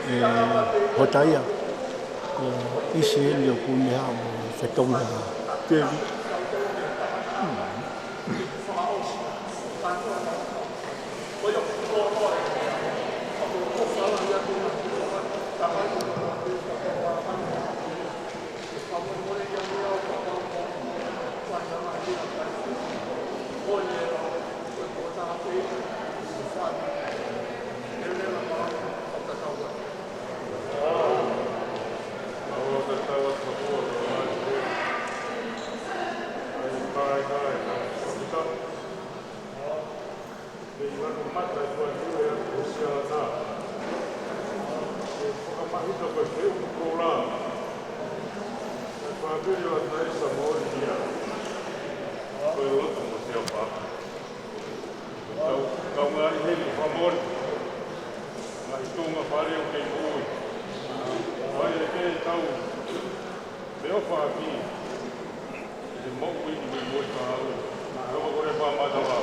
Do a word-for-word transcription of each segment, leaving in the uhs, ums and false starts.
ʻE, Hotaia, ko ʻIsileli ʻoku ne hā mo fetongi ha kevi. Tau, tau ngaahi heli fakamolemole. Ngaahi tuʻunga fale ʻoku kei moʻui. Fai e kei tau. Meʻa ʻoku fakaʻaki. He moʻui ni mo e moʻui taau. Tau ko e fakamatala.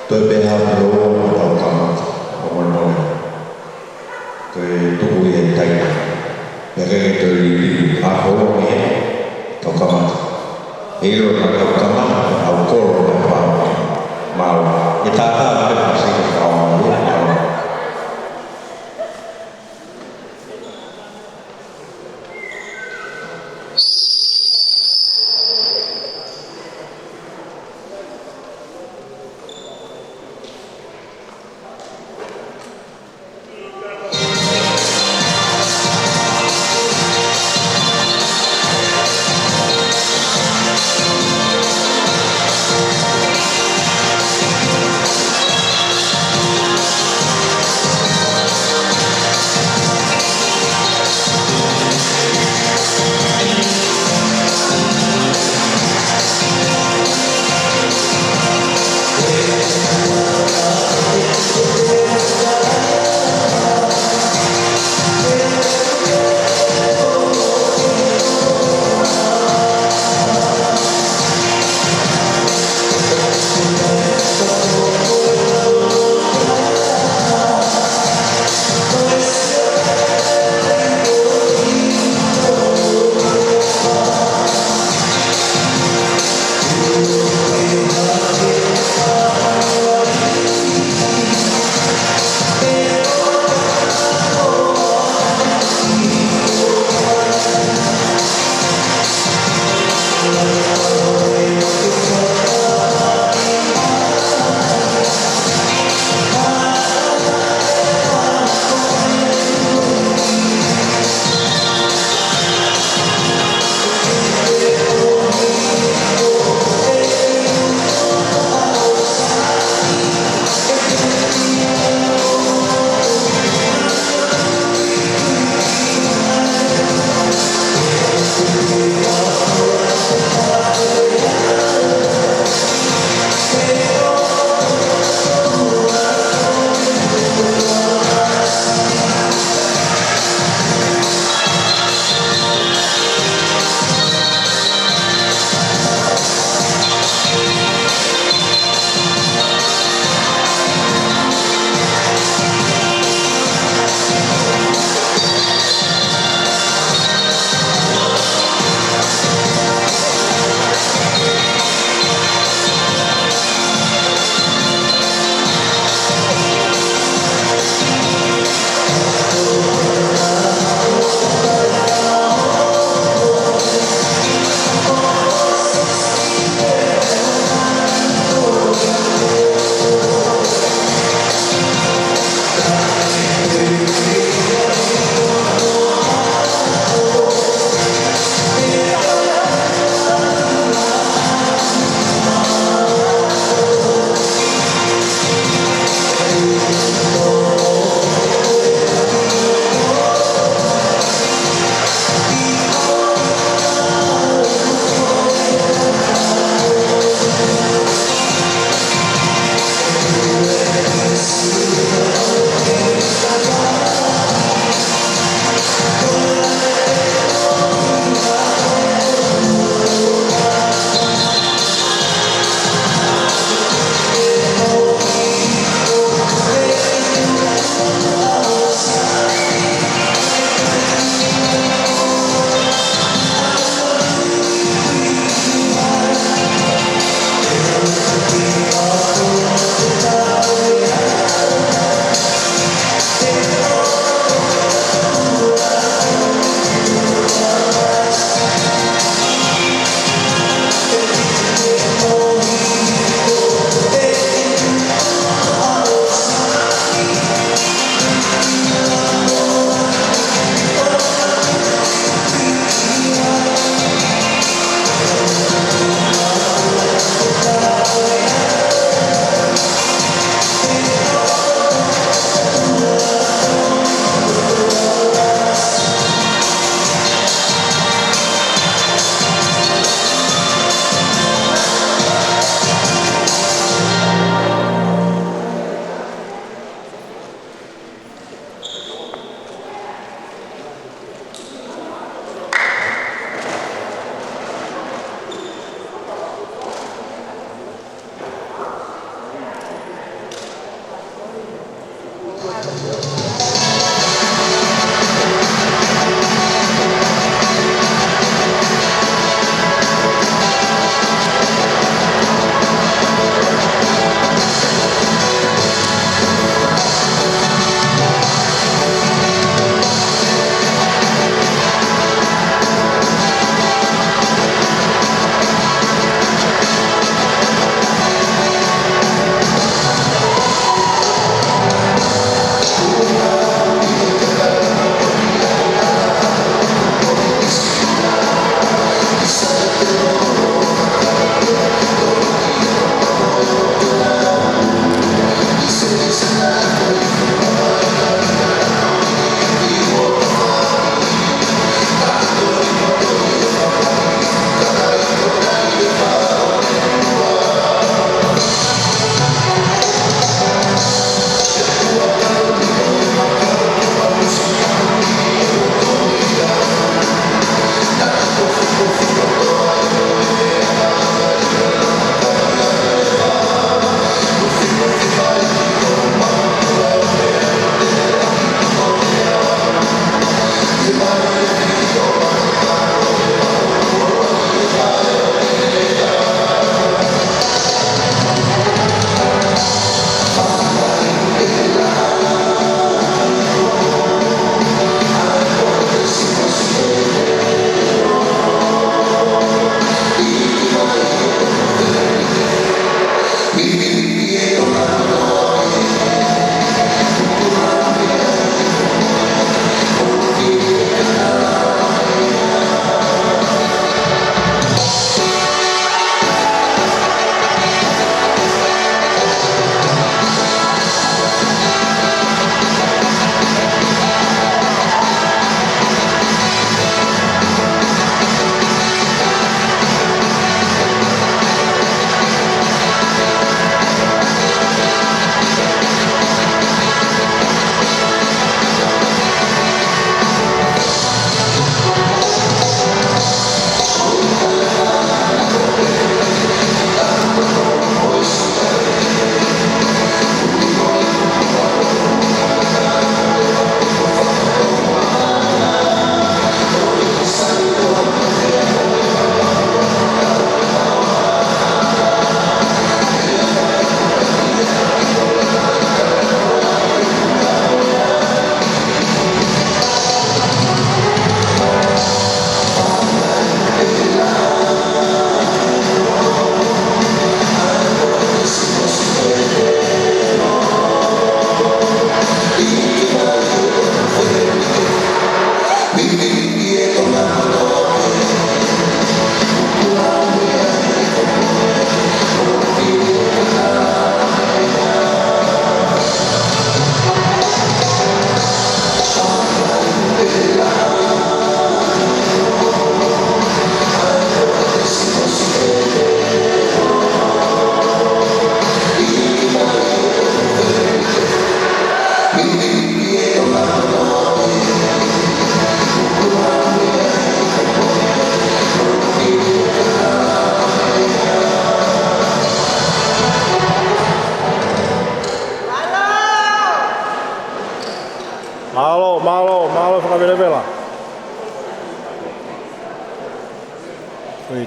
Toe pē hapo ua mo tau kamata, ʻo molemole. Toe tuku ia ʻi taimi. Pea ke toe liliu, hapo ua mo tau kamata. ʻE ʻilo naʻa tau kamata, ʻa e kolo naʻe fai. Mālō. ʻE tātā pē pasi ke tau mālō, mālō.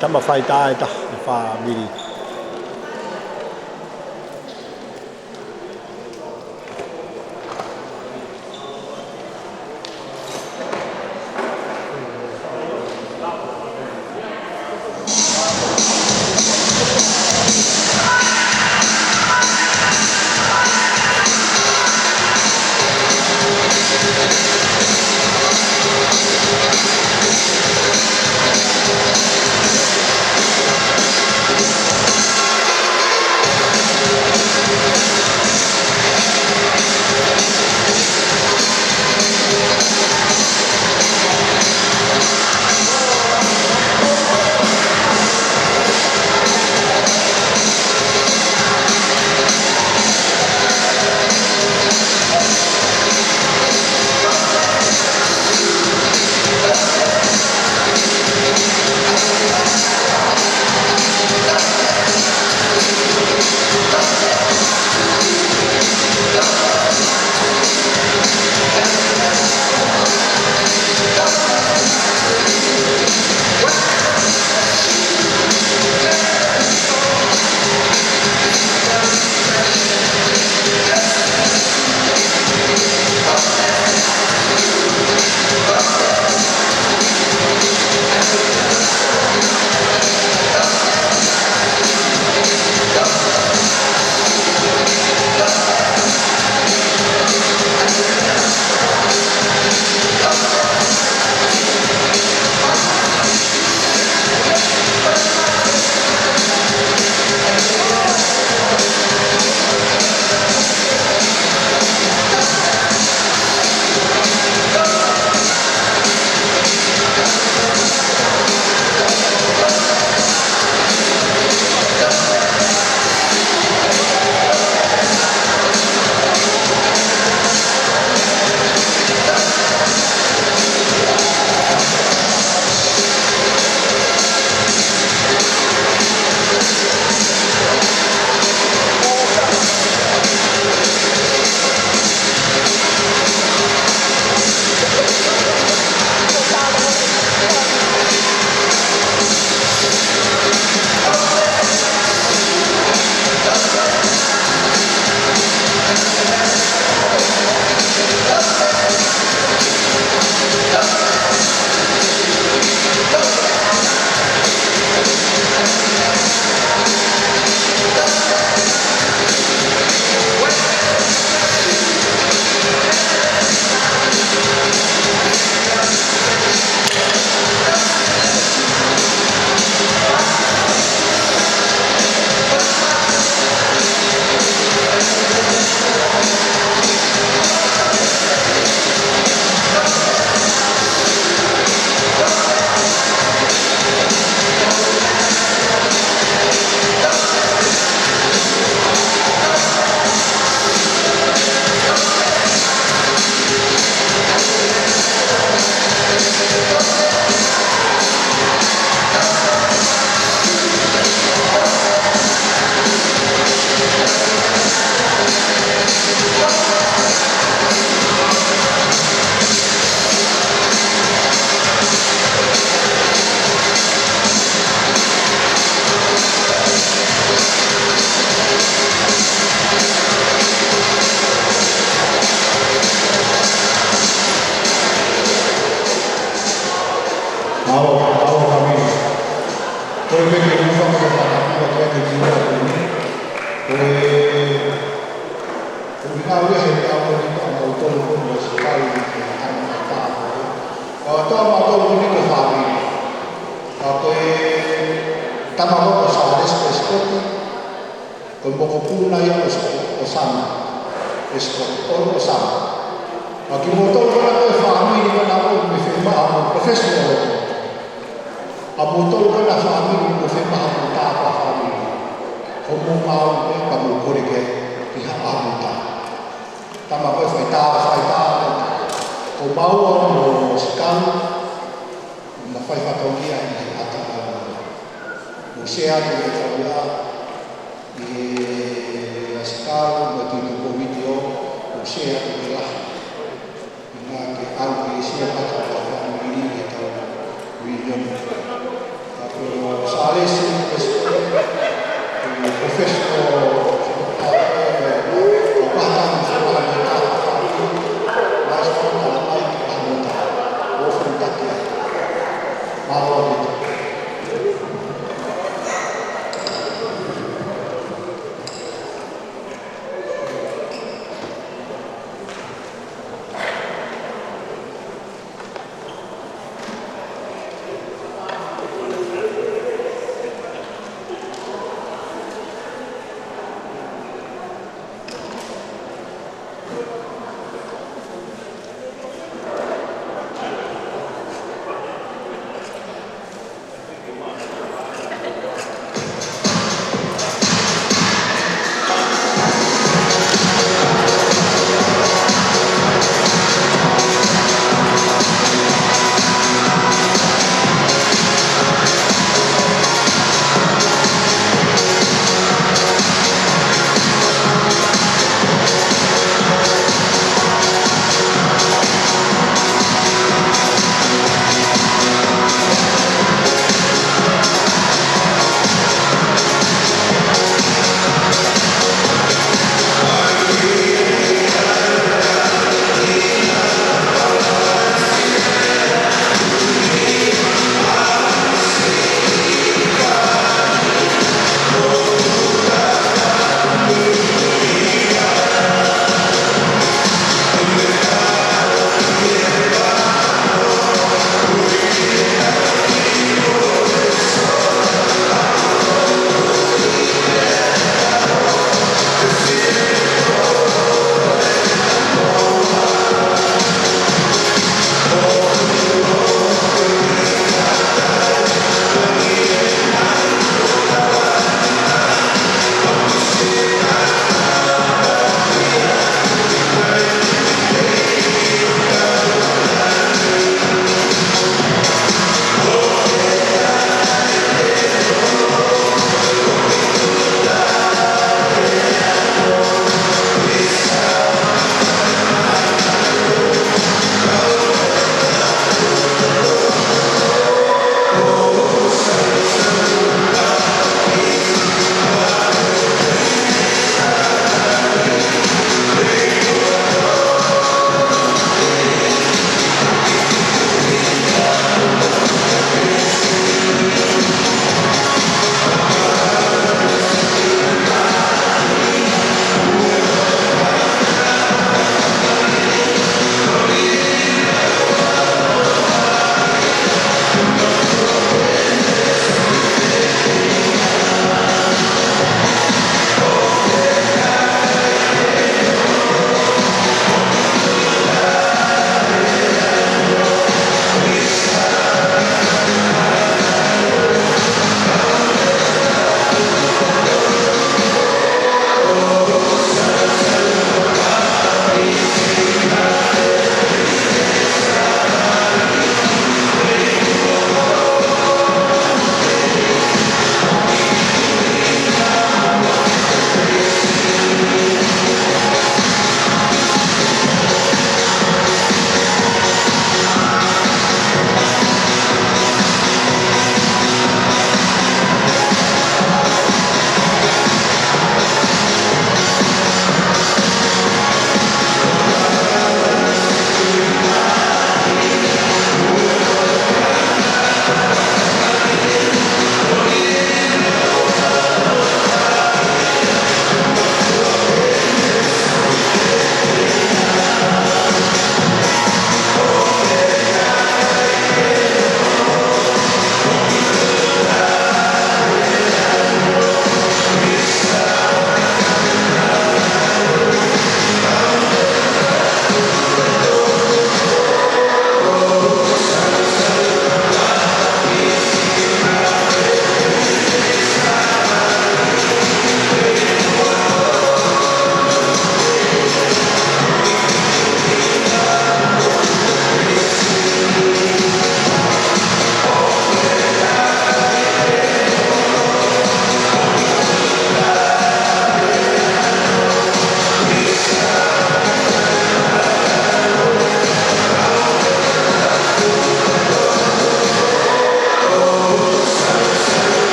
Tama faitātā ʻi he fāmili. Mālō, mālō fāmili. Ko e meʻa ke u fakaʻamu ke u fakaʻamu ke u fakaʻamu. Ko e, ko e ngāue he meʻa ko eni ʻa mautolu ko e sikali ʻi he tama faitātā ko ē. Ko e tama mautolu ko eni ko e fāmili. Ka ko e tama ko ē ko Sālesi Pesipote, ko e mokopuna ia ʻo, ʻo Sana. Pesipote, ʻo, ʻo Sana. Ka kimoutolu ko ena ko e fāmili ko ena ʻoku mou fiemaʻu mo professional. ʻA moutolu ko ena fāmili ʻoku mou fiemaʻu mo tāpuaki fāmili. Ko hoʻomou maau pē ka mou kole ke ʻi ha ʻamuta. Tama ko e faitātā, faitātā. Ko Maua mo Sikalu, naʻa nau fai fatongia ʻi he ʻapi ʻa Maua. Mou share atu e tau ia, ʻi he Sikalu, mo e tuitupu vitiō, mou share atu ke lahi. ʻInga ke ʻalu ke share atu ʻa e fāmili ʻi he tau reunion. Ka ko Alesi, Alesi, professional,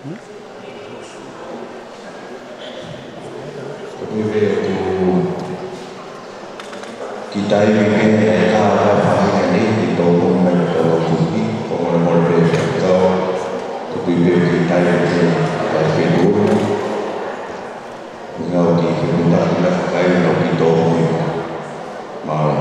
Ko e pehē atu ki taimi pē ʻe taha ʻa e faʻahinga ni, ʻi tōmui mai ki tō tuhi, ko e molemole pē ʻe fekau, ko e pehē ki taimi pē ʻe fekau. Ngau ki he putaki na kakai no ki tōmui. Mālō.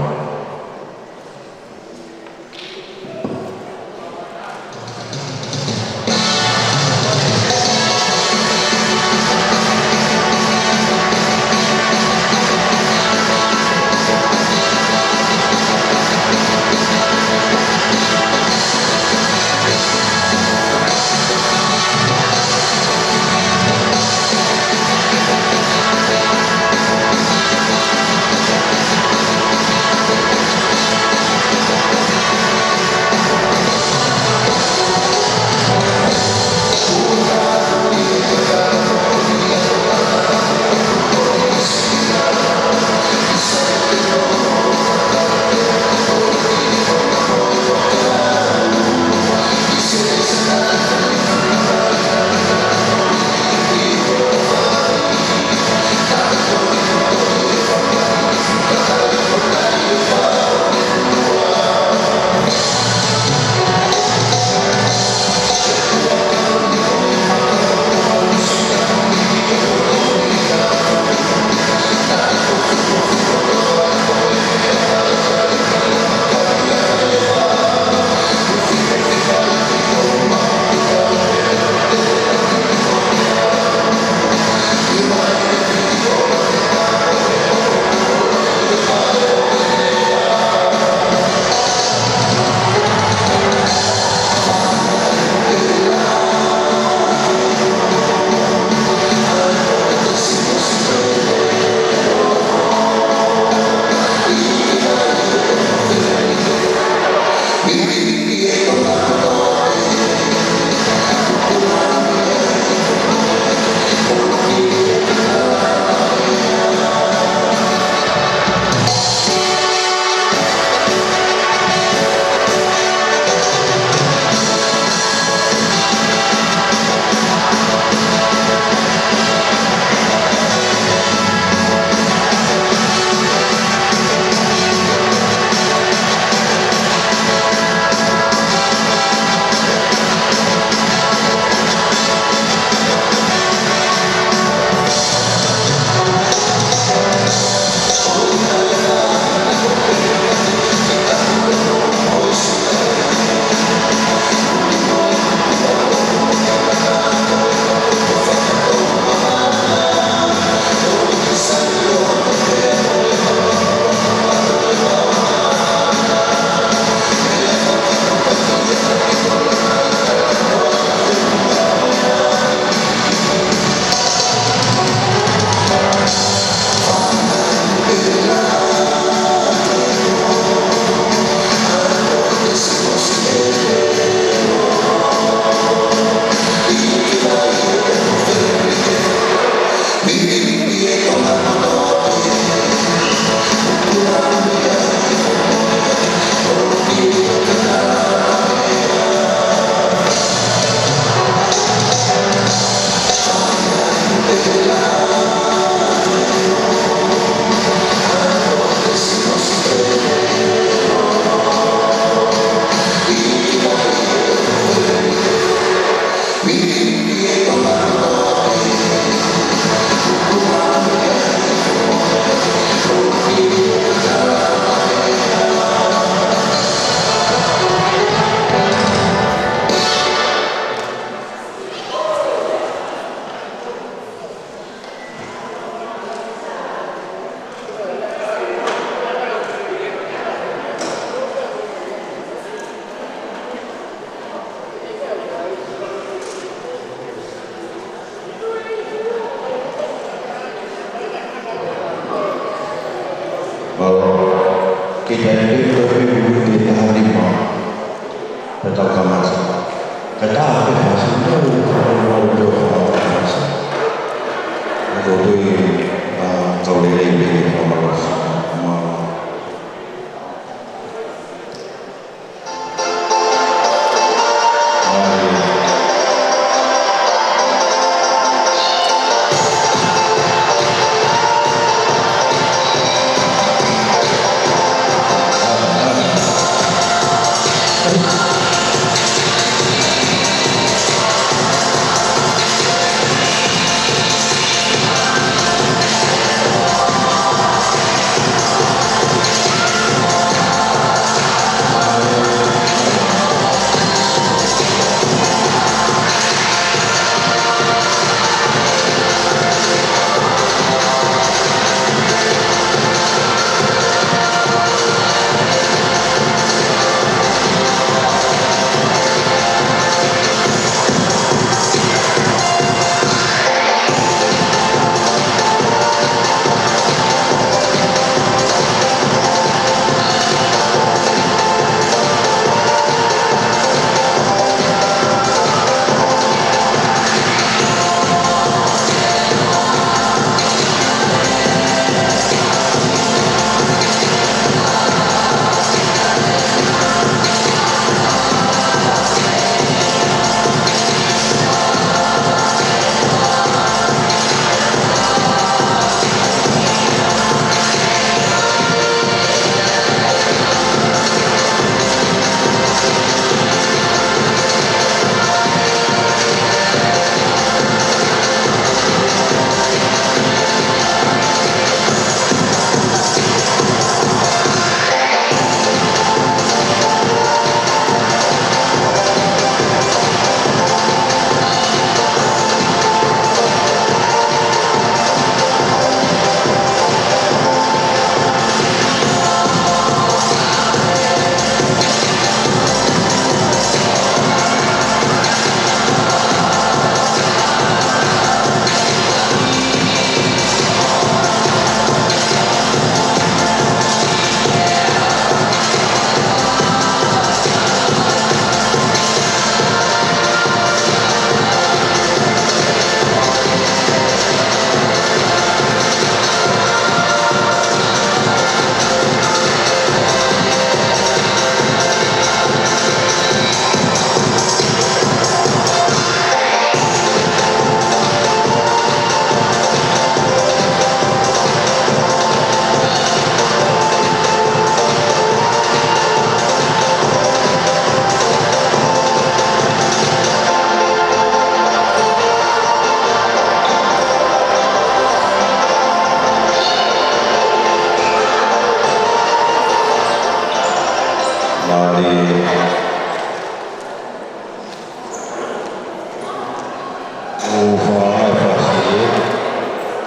ʻO fakaʻaongaʻi fasi,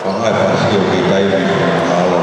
fakaʻaongaʻi fasi ʻo ke taimi mālō.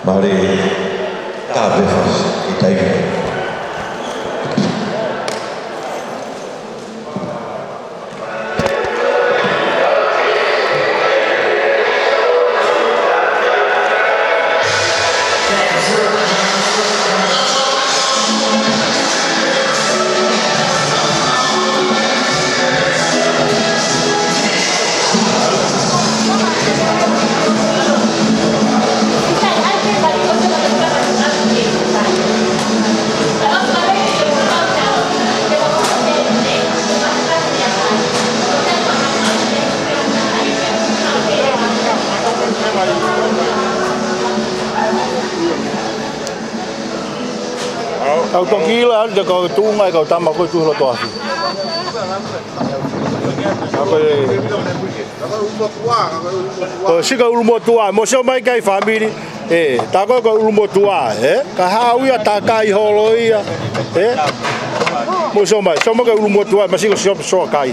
Mālō, tā pē fasi, ʻi taimi. Kau toki ila, ʻalu te kau tuʻunga e kau tama ko e tuʻu loto afi. Ko e sika ʻulumotuʻa, mou sio mai ki ai fāmili. ʻE, tā ko e ko e ʻulumotuʻa, ʻe? Ka haʻu ia tā kai holo ia, ʻe? Mou sio mai, sio mai ki he ʻulumotuʻa, masiʻi ko e sio, sio kai.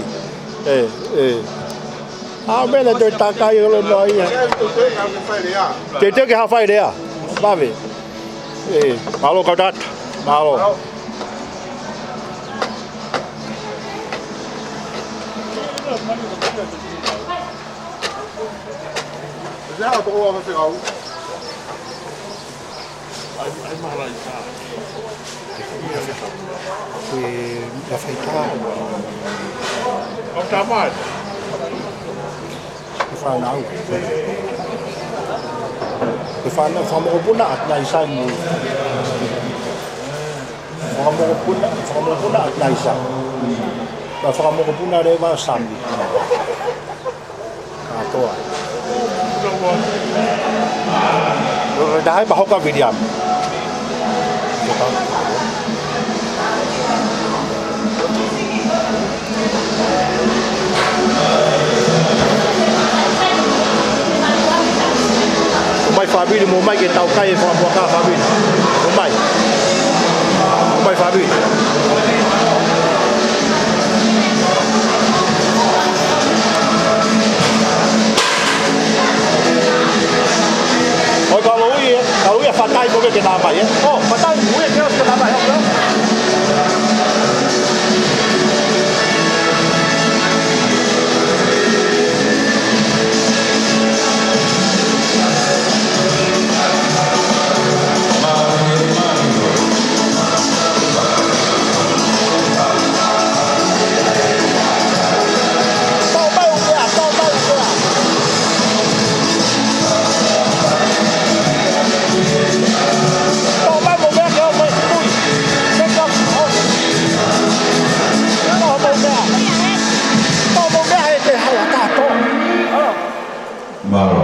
ʻE, ʻe. ʻA mena te tā kai holo noa ia. Te te ke ha fai lea. Vave. ʻE, mālō kau tangata. Mālō. Ke la faitā. ʻO tā mai. Ke fānau. Ke fānau, fakamokopuna ʻa Naisai mo. Fakamokopuna, fakamokopuna ʻa Taisa. Pea fakamokopuna leva ʻa Sami. Kātoa. Lolo taha pea hoko ʻa Viliami. Mou mai Fāmili, mou mai ke tau kai e fakapuaka Fāmili. Mou mai. Mou mai Fāmili. ʻOi, ka ʻalu ia, ka ʻalu ia fatai mo ke ke nā mai, ē? ʻO, fatai mo ke ke ke nā mai, ē? Mālō.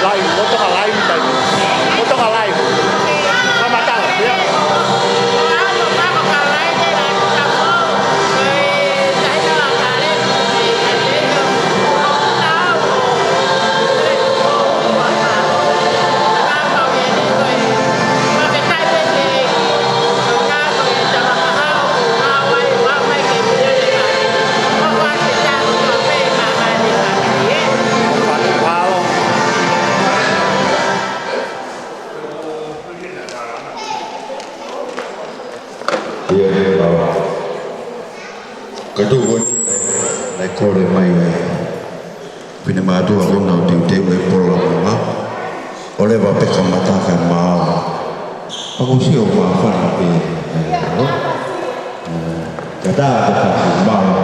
Live, ʻo toka live, live. ʻO toka live. Kamata, ia. Ia, ʻa, ka tuku ko eni, naʻe kole mai ai. Finemātuʻa ko ena ʻoku teuteu e polokalama. ʻOleva pē kamata kae mālō. Pea ʻoku ou sio māfana pē, ē, ē, ka tā ko e mālō.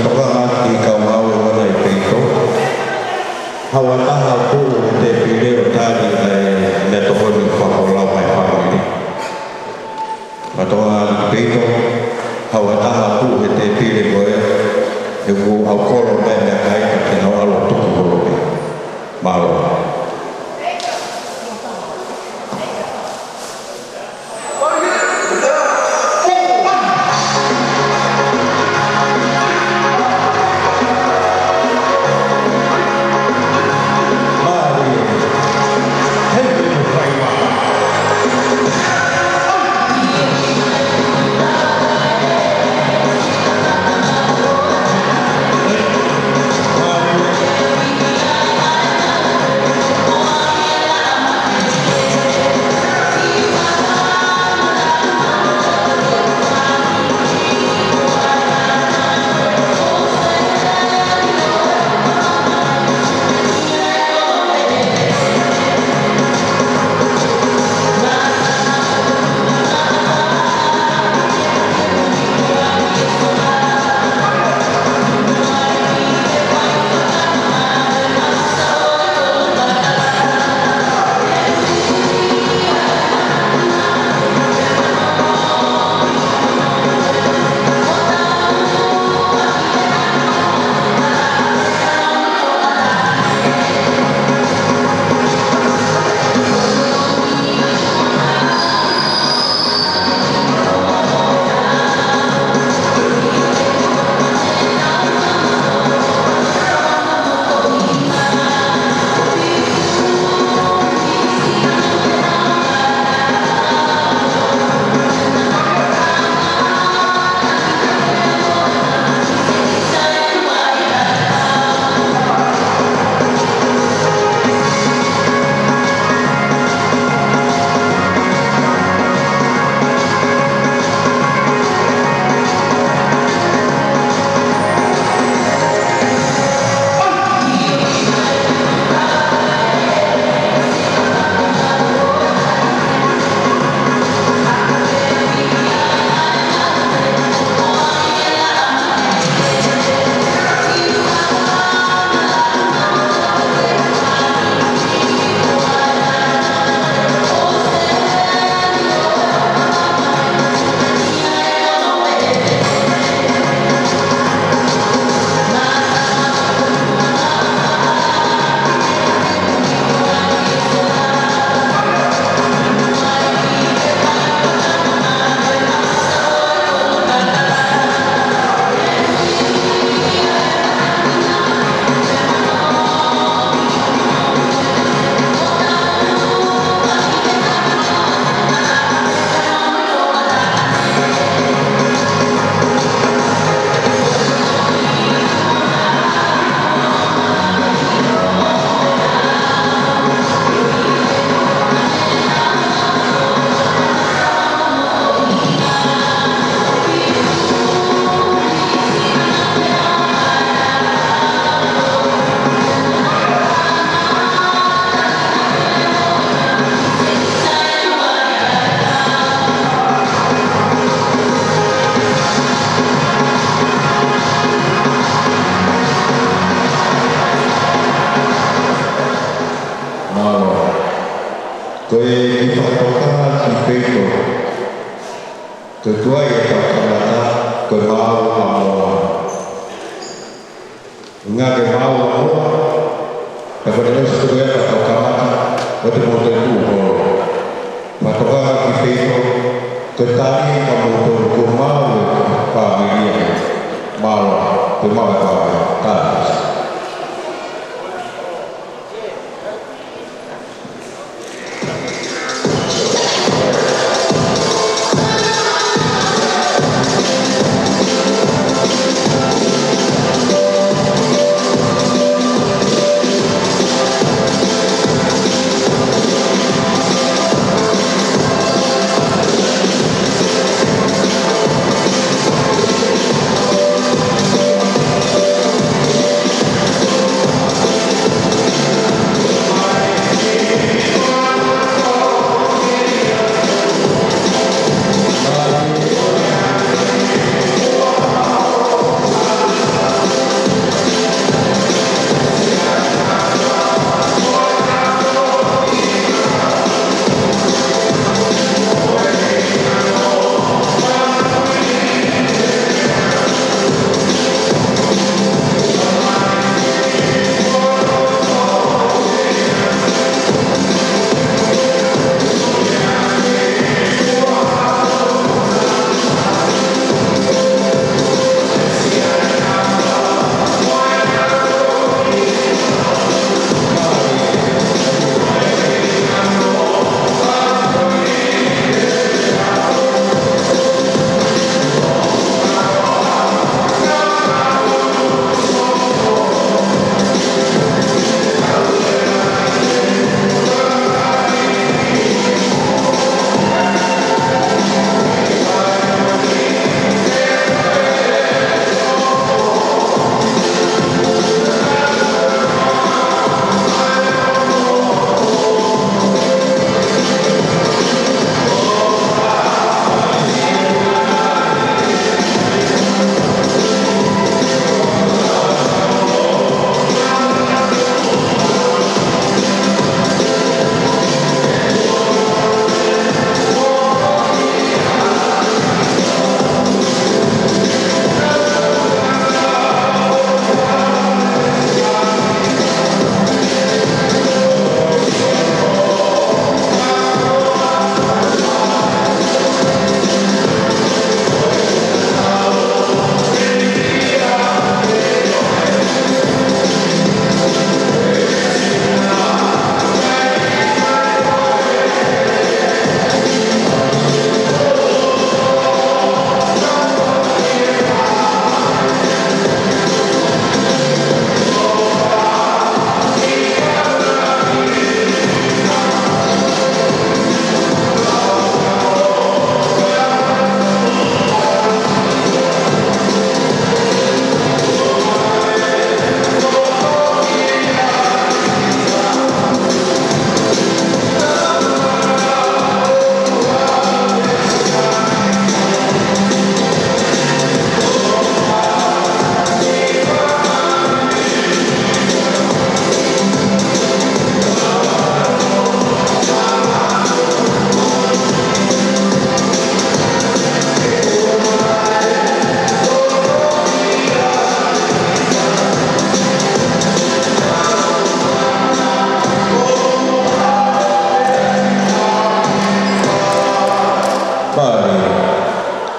Fakatokanga ki he kau ngāue ʻoʻona ʻi peito. Haʻu ha taha ʻo puʻu he tēpile ʻo tali ʻa e meʻatokoni ʻoku fakafolau mai ʻe he fāmili. Fakatokanga ki peito, haʻu ha taha ʻo puʻu he tēpile ko ē, he ʻoku ou kole mai e meʻakai ka te nau ʻalu ʻo tuku holo pē. Mālō. Mālō. Ko e kiʻi fakatokanga ki peito. Ko e tuai ʻetau kamata, ko e Maau ʻa Moa. Ngaahi Maau ʻa Moa, pea ko e neʻi ʻosi ko ia ka tau kamata, ʻoua te mou tuʻu holo. Fakatokanga ki peito, ko e tali ka mou tuʻu ko e maau ʻa e fāmili. Mālō, ko e maau ʻa e fāmili. Tali.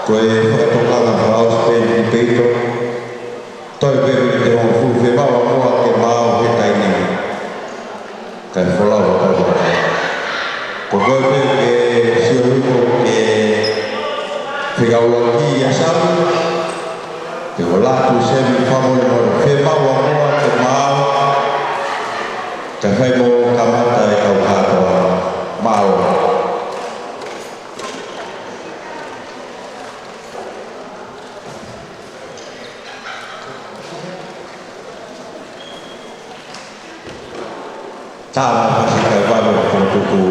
Ko e fakatokanga fakaʻosi pē ʻi peito, toe pē mei he hongofulu, fiemaʻu ʻa Moa ke maau he taimi ni. Kae folau ʻa Moa. Ko koe pē ke sio hifo ke fekauʻaki ʻa Sami, ke ʻoatu Sami fakamolemole, fiemaʻu ʻa Moa ke maau, kae fai mo kamata e kau kātoa. Mālō. Tālā pasi kai vale o tuku.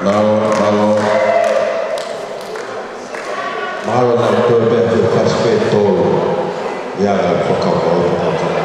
Mālō, mālō. Mālō naʻe toe pē ʻa e fasi pē tolu. ʻIa, ka fakapau, fakapau.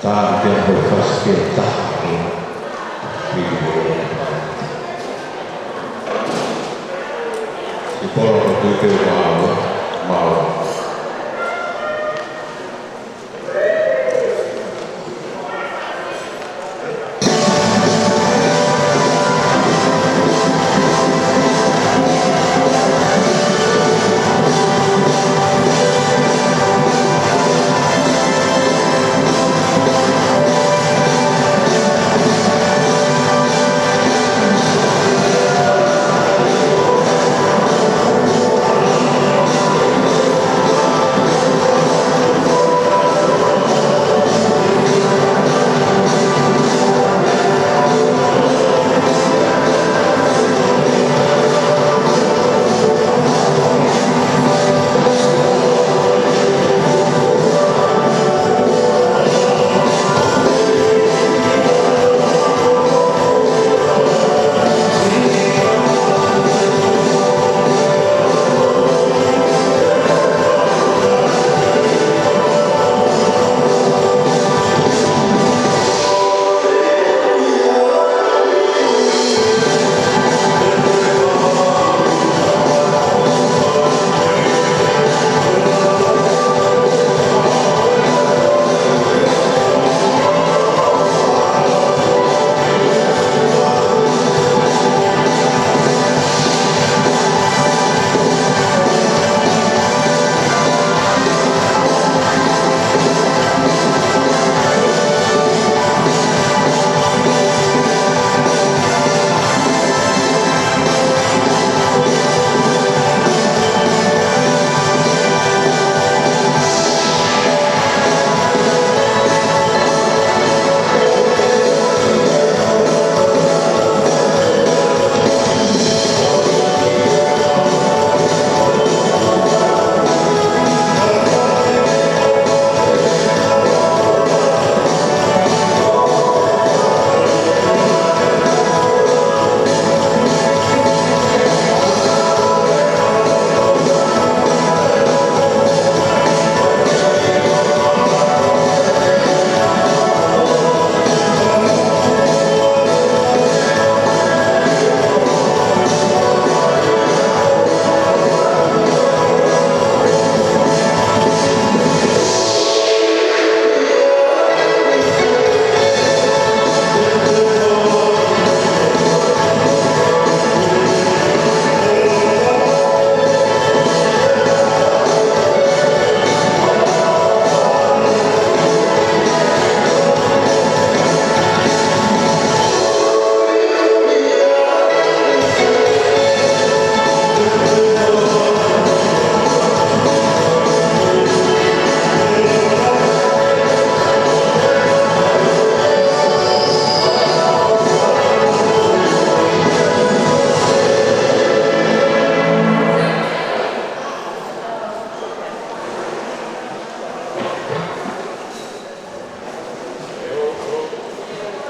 Tā te ʻaho fasi ke tā. Sipolo ko tui pe mau, mau.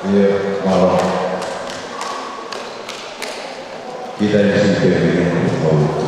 ʻIo, mālō. Kitai siʻi pē mei he ʻoku mau.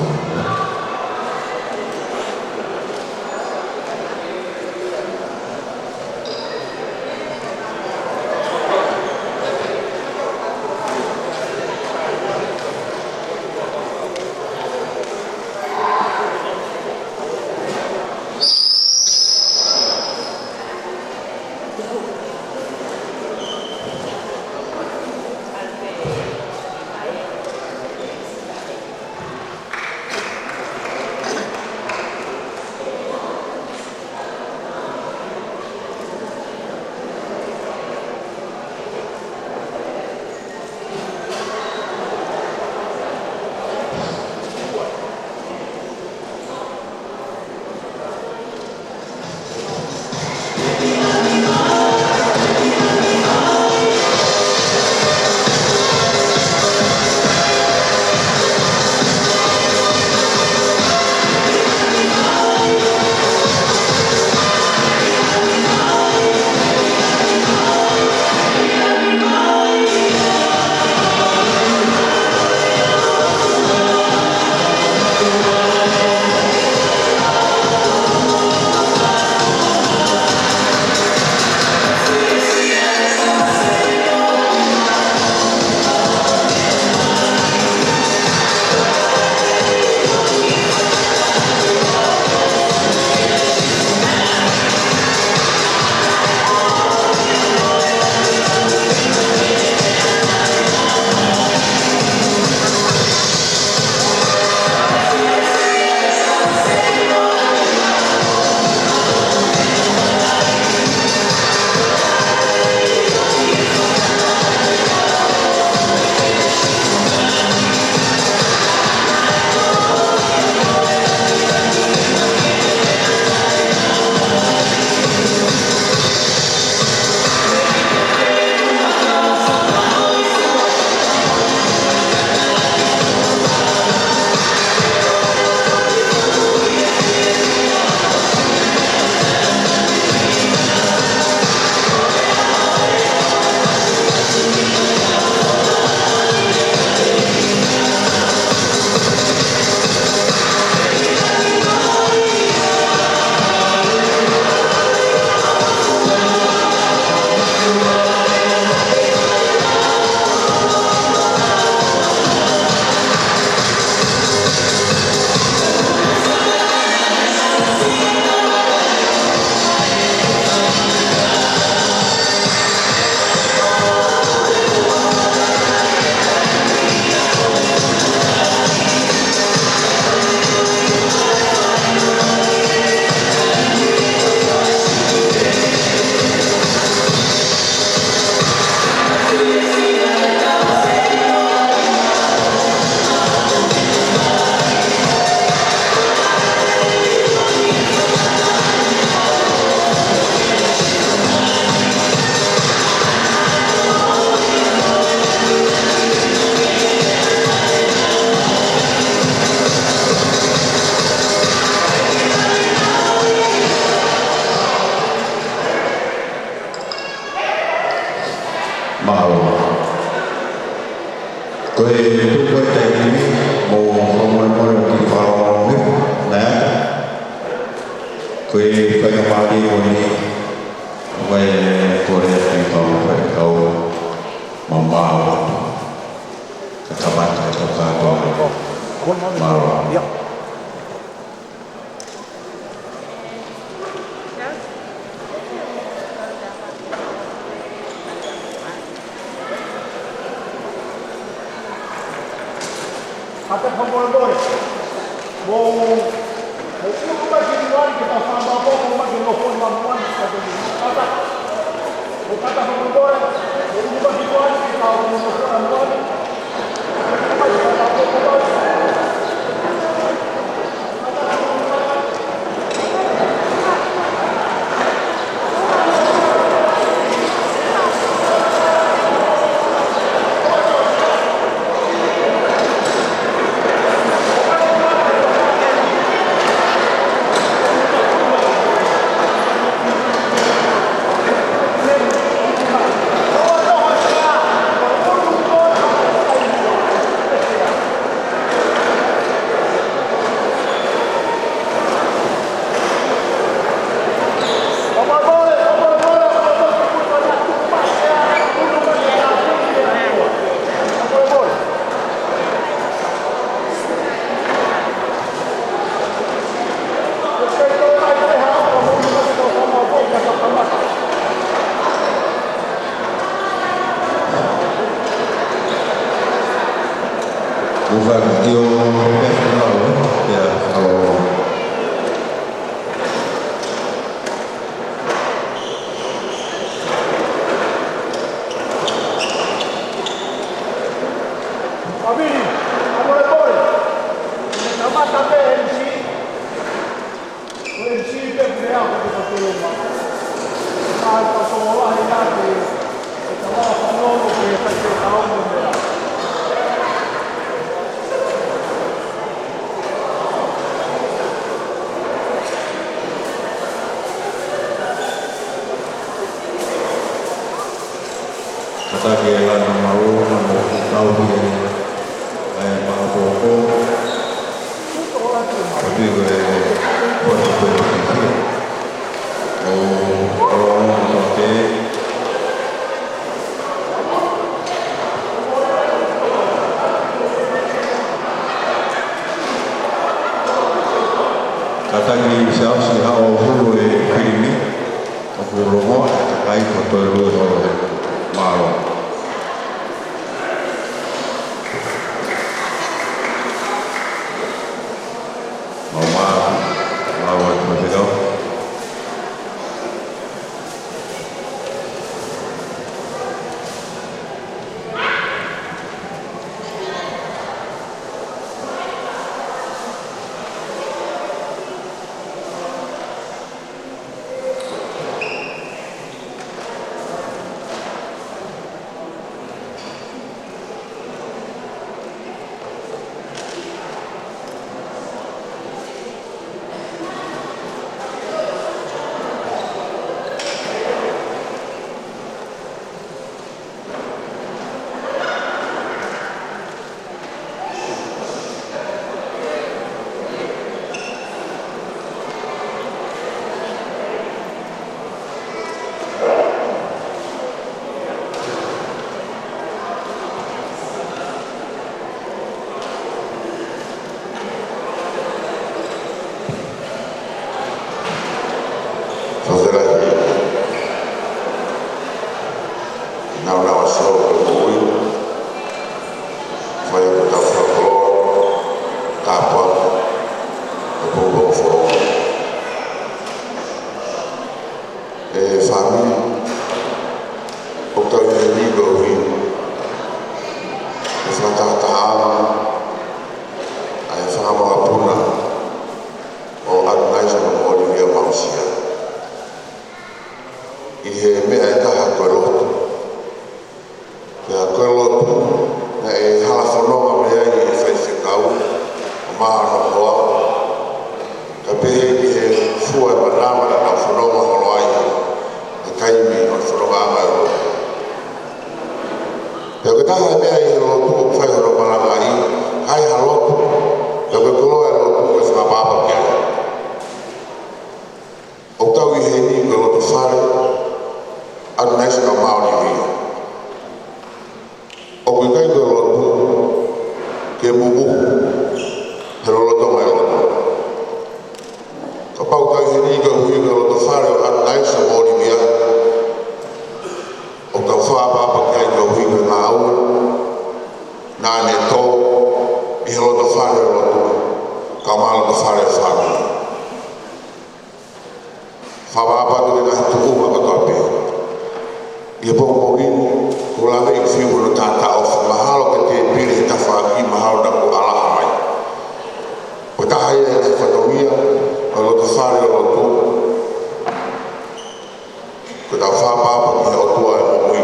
Mālō. Ko e tuʻu ko e taimi ni, mou fakamolemole ʻo kiʻi fakalongolongo hifo, naʻe ʻatā. Ko e faingamālie ko eni, ʻoku ou kole atu ki he kau faifekau, mou maʻu atu. Ka kamata e tau kātoa. Mālō. Kātaki fakamolemole. Mou, mou ʻunu mai ki muʻa ni ke tau fakamaʻopoʻopo mai ki he nofoʻanga muʻa ni, kātaki. Mou kātaki fakamolemole. Mou ʻunu mai ki muʻa ni ke tau fakamaʻopoʻopo mai. Kamata pē M C. Ko e M C pē pea ko e kau tolonga. Ka e kau tolonga he ake, e kau ala fanongo ke fai ke kau mo mea. Kātaki e lana mālō, mo e tauhi e, e, maʻu pōpō. Kātaki e, ko e, ko e, ko e, ʻo, ʻo, ʻo, ʻo, kātaki Siaosi haʻo hulu e filimi. ʻOku longoaʻa e kakai ko e toe lue holo he mālō. Mau mā, mau e faifekau. Fakafetaʻi. Nau nau aso ko e moʻui. Fai ʻetau fakakoloa, tāpuaki, ʻo e pongipongi foʻou. ʻE fāmili, ʻoku tau ʻi he Regal Inn, ʻe fakatahatahaʻanga ʻa e fanga makapuna ʻo ʻAtunaisa mo Olivia Mausia. ʻI he meʻa ʻe taha ko e lotu. Pea ko e lotu, naʻe hala fononga mei ai e faifekau, ʻo Mānohoa, ka pehē ki he fua e manava naʻa nau fononga holo ai, he taimi ʻo e fonongaʻanga e lotu. Anaisa Kaumāʻolivia. ʻOku ʻikai ko e lotu ke muʻumu he lolotonga e lotu. Kapau ʻoku ʻikai heni koeʻuhi ko e lotofale ʻo ʻAtunaisa mo ʻOlivia, ʻoku tau fakaʻapaʻapa ki ai koeʻuhi ko e ngāue naʻa ne tō ʻi he lotofale ʻo e lotu, kae ʻumaʻā e lotofale ʻo e fāmili. Fakaʻapaʻapa atu ki he ngaahi tuʻunga kotoa pē. ʻI he pongipongi ni, ʻoku ou lave ʻi he fiu hono taʻataʻofi, mahalo ko e tēpile he tafaʻaki, mahalo naʻa ku ʻalaha mai. Ko e taha ia e ngaahi fatongia ʻo e lotofale ʻo e lotu, ko ʻetau fakaʻapaʻapa ki he ʻOtua ʻo e moʻui.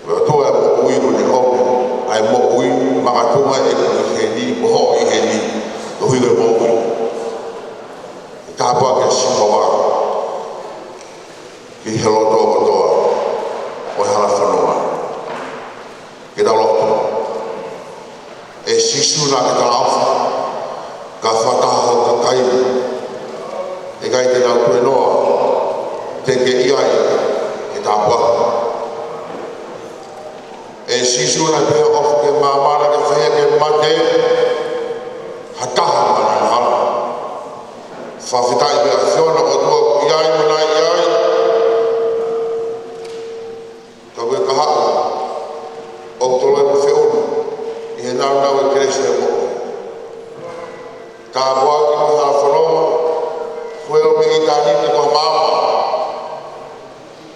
Ko e ʻOtua ʻo e moʻui, kuo ne ʻomi ʻa e moʻui makatuʻunga ʻi heni, mo hoʻo ʻi heni, koeʻuhi ko e moʻui. Tāpuaki ʻa Sihova ki he loto kotoa ʻo e hala fononga. Ke tau lotu. ʻE Sīsū, naʻa ke talaʻofa, ka fakataha ho kakai, ʻe ʻikai te nau tuēnoa, te ke ʻi ai ke tāpuaki. ʻE Sīsū, naʻe pehē hoʻo ʻofa ki he māmani ke fai ke mate ha taha maʻa e angahala. Fakafetaʻi ki he ʻAfiona ʻOtua ʻoku ʻi ai mo naʻe ʻi ai. Ka ko e kahaʻu ʻoku toloi mo feʻunu ʻi he nāunau ʻo e kelesi ʻo e moʻui. Tāpuaki mo e hala fononga, ko e ʻomi ʻitāniti ko ha maama.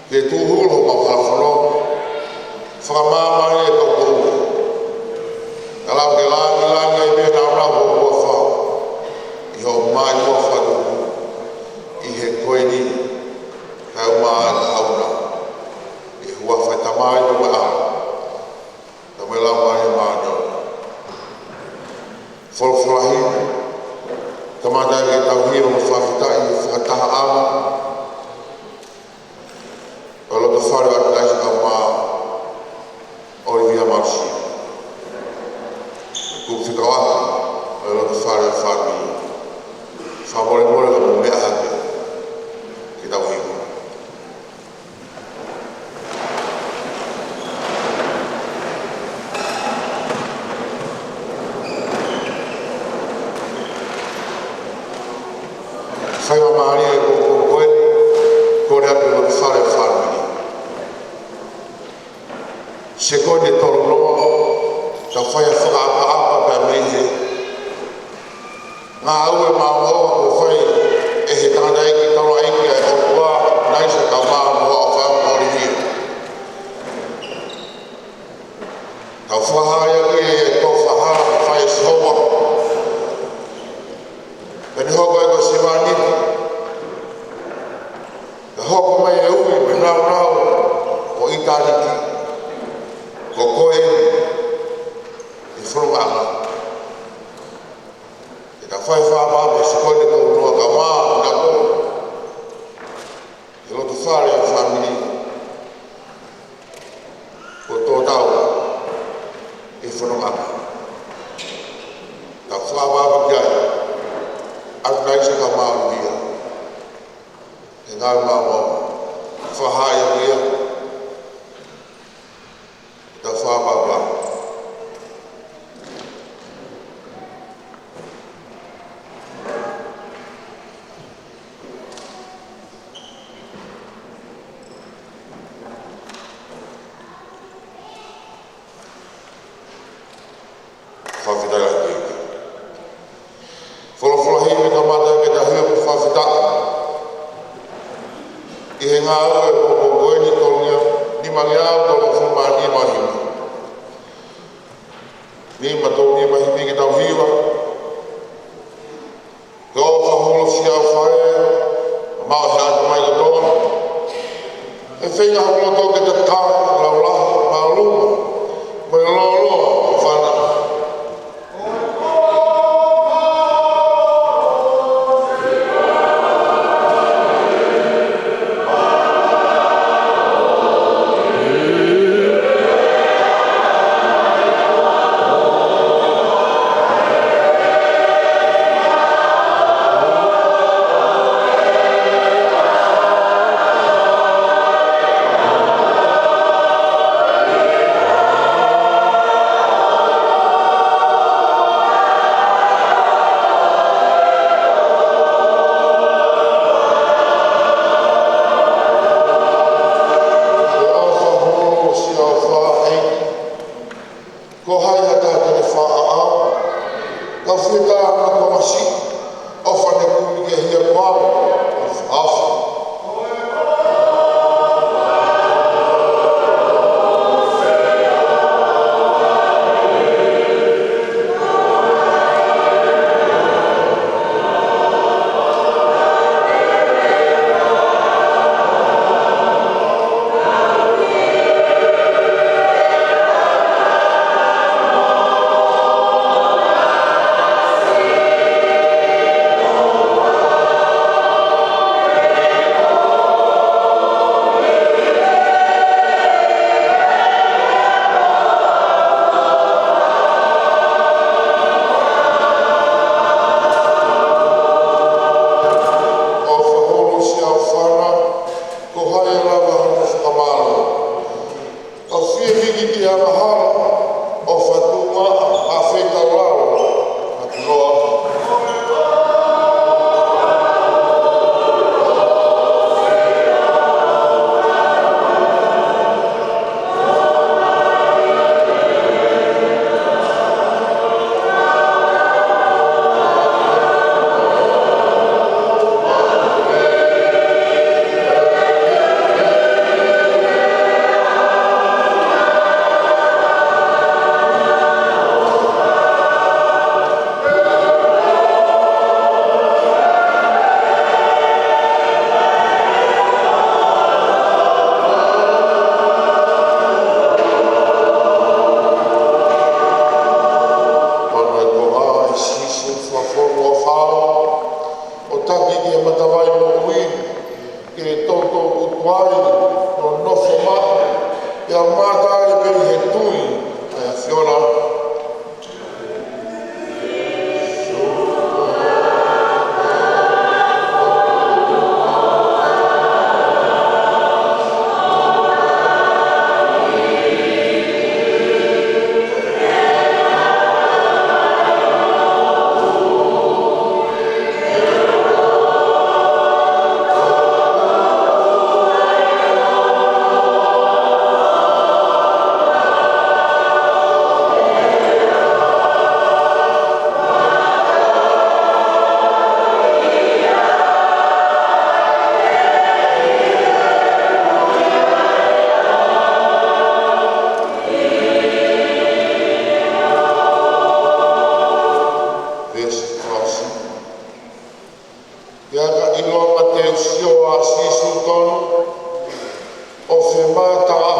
Ke tuʻuhulu homau hala fononga, fakamāmani e kau koʻu. Ka lau ke langilangi ai pē nāunau ho huafa, ʻi hoʻo maʻu fakatupu, ʻi he ko eni, kae ʻumaʻā e kahaʻu na, ʻi he huafa ʻo e Tamai mo e ʻAlo, mo e Laumālie Māʻoniʻoni. Folofola himi, kamata ke tau hiva mo fakafetaʻi he fakatahaʻanga ʻo e lotofale ʻo ʻAtunaisa kae ʻumaʻā ʻOlivia Mausi. Kupu fekauʻaki ʻo e lotofale ʻo e fāmili. Fakamolemole ka mou meʻa hake ke tau hiva. Faingamālie ko, ko, ko eni, kole atu ki he lotofale ʻo e fāmili. Sekoni ʻe tolu noa, ka fai ha fakaʻapaʻapa pea mei he ngāue maʻongoʻonga kuo fai ʻe he tangataʻeiki taulaʻeiki ʻa e ʻOtua, ʻAtunaisa kae ʻumaʻā mo hoʻo fāmili ʻOlivia. Tau fakahā ia ki he tō fakahala kuo fai ʻe Sihova. Pea ne hoko ia ko e sevāniti. Pea hoko mai e ui mo e nāunau ʻo ʻitāniti. Ko koe ʻi he fonongaʻanga. Ke ta fai fakaʻapaʻapa Sekoni ʻe tolu noa kae ʻumaʻā e ngaahi lotofale ʻo e fāmili. Ko e tō tau ʻi he fonongaʻanga. Tau fakaʻapaʻapa ki ai, ʻAtunaisa kae ʻumaʻā ʻOlivia. He ngāue maʻongoʻonga. Fakahā ia ki ai. Tau fakaʻapaʻapa. Fakafetaʻi lahi. Folofola himi, kamata ke ta hiva mo fakafetaʻi ʻi he ngāue ʻo e pongipongi ko eni, tolungeau, nimangeau tolungofulu mā nima himi. Nima tolu nima himi ke tau hiva. Ke ʻofa holo siʻa fale, maʻu he ʻatamai kotoa. ʻE feinga hoku loto ke ta tau, laulahi, māʻolunga, mo e lōloa ʻo e fānau. Mahalo ʻofa tuʻu maʻa ʻa feitaulalo ʻa Tunoa. Pano e koa ʻa Sīsū Fuafonu ʻo Fao, ʻo taki ki he matavai moʻui, ke toto ʻutu ai, ʻo nofo maʻu, pea mata ai pē ʻi he tui ʻa e ʻAfiona. Veesi fā. Pea ka ʻilo ʻa Mateu sio ʻa Sīsū tonu, ʻo femātaʻa,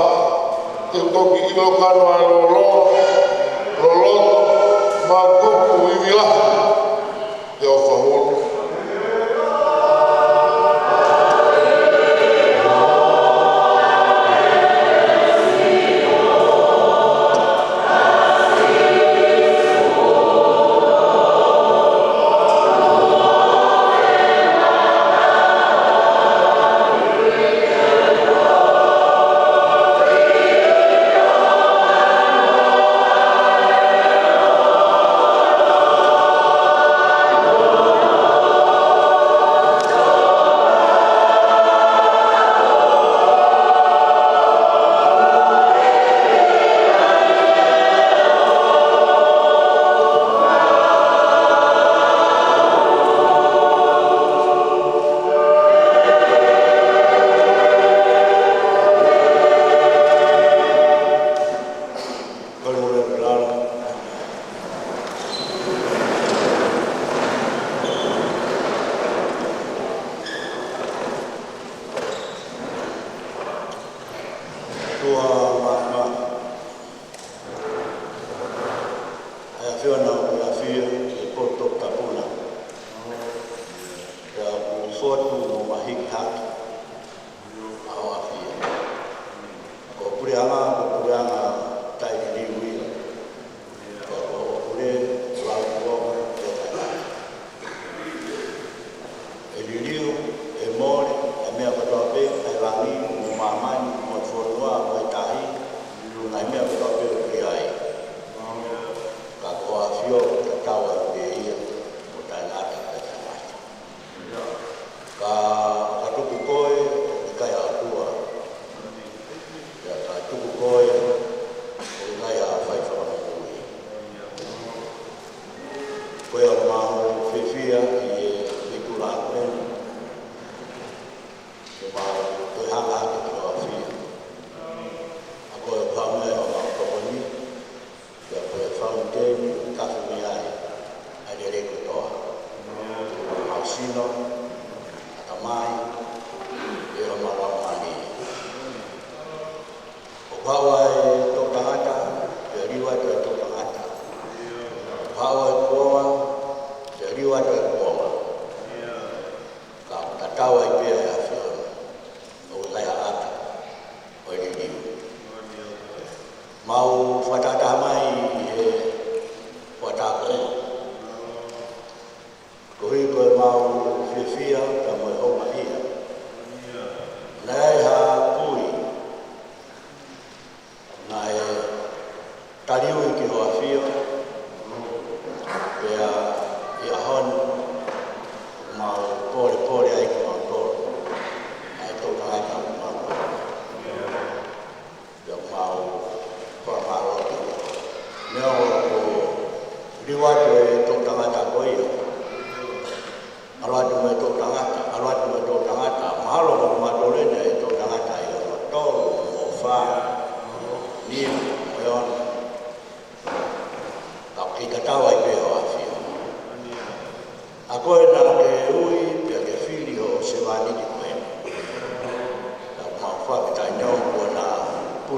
te u toki ʻilo kano ʻa e lolo, loloto, maʻu kupu ivi lahi, te u fahulu. ʻOtua Māfimafi, ʻa e ʻAfiona ʻoku ʻafio ʻi he potu tapu na, pea ʻoku fotu mo mahiki hake ʻa hoʻo ʻafio. Ko e puleʻanga, ko e puleʻanga taʻeliliu ia. Ko hoʻo pule, lau kuo ʻe taʻengata. ʻE liliu, ʻe mole, ʻa e meʻa kotoa pē, ʻa e langi, mo māmani, mo e fonua, mo e tahi, ʻa e meʻa kotoa pē ʻoku ʻi ai. Ka ko hoʻo ʻafio, tatau ai pē ia, ʻo taʻengata pea taʻengata. Ka, ka tuku koe, ʻoku ʻikai ha ʻOtua. Pea ka tuku koe, ʻoku ʻikai ha fai fakamoʻui. Ko ia ʻoku mau fiefia ʻi he feituʻu lahi ko eni. Ke mau toe hanga hake ki hoʻo ʻafio. ʻA koe ʻoku haʻu mai ʻo mau tokoni. Pea ko e fountain ʻoku tafe mei ai ʻa e lelei kotoa. Mau sino, ʻatamai, pea mo e laumālie. ʻOku haʻu ʻa e toʻutangata, pea liliu atu ʻa e toʻutangata. ʻOku haʻu ʻa e kuonga, pea liliu atu ʻa e kuonga. Ka tatau ai pē ʻa e ʻAfiona, ʻoku ʻikai ha ʻata ʻo e liliu. Mau fakatahataha mai ʻi he fakataha ko eni. Koeʻuhi ko ʻemau fiefia pea mo e houngaʻia. Naʻe ʻi ai ha kui,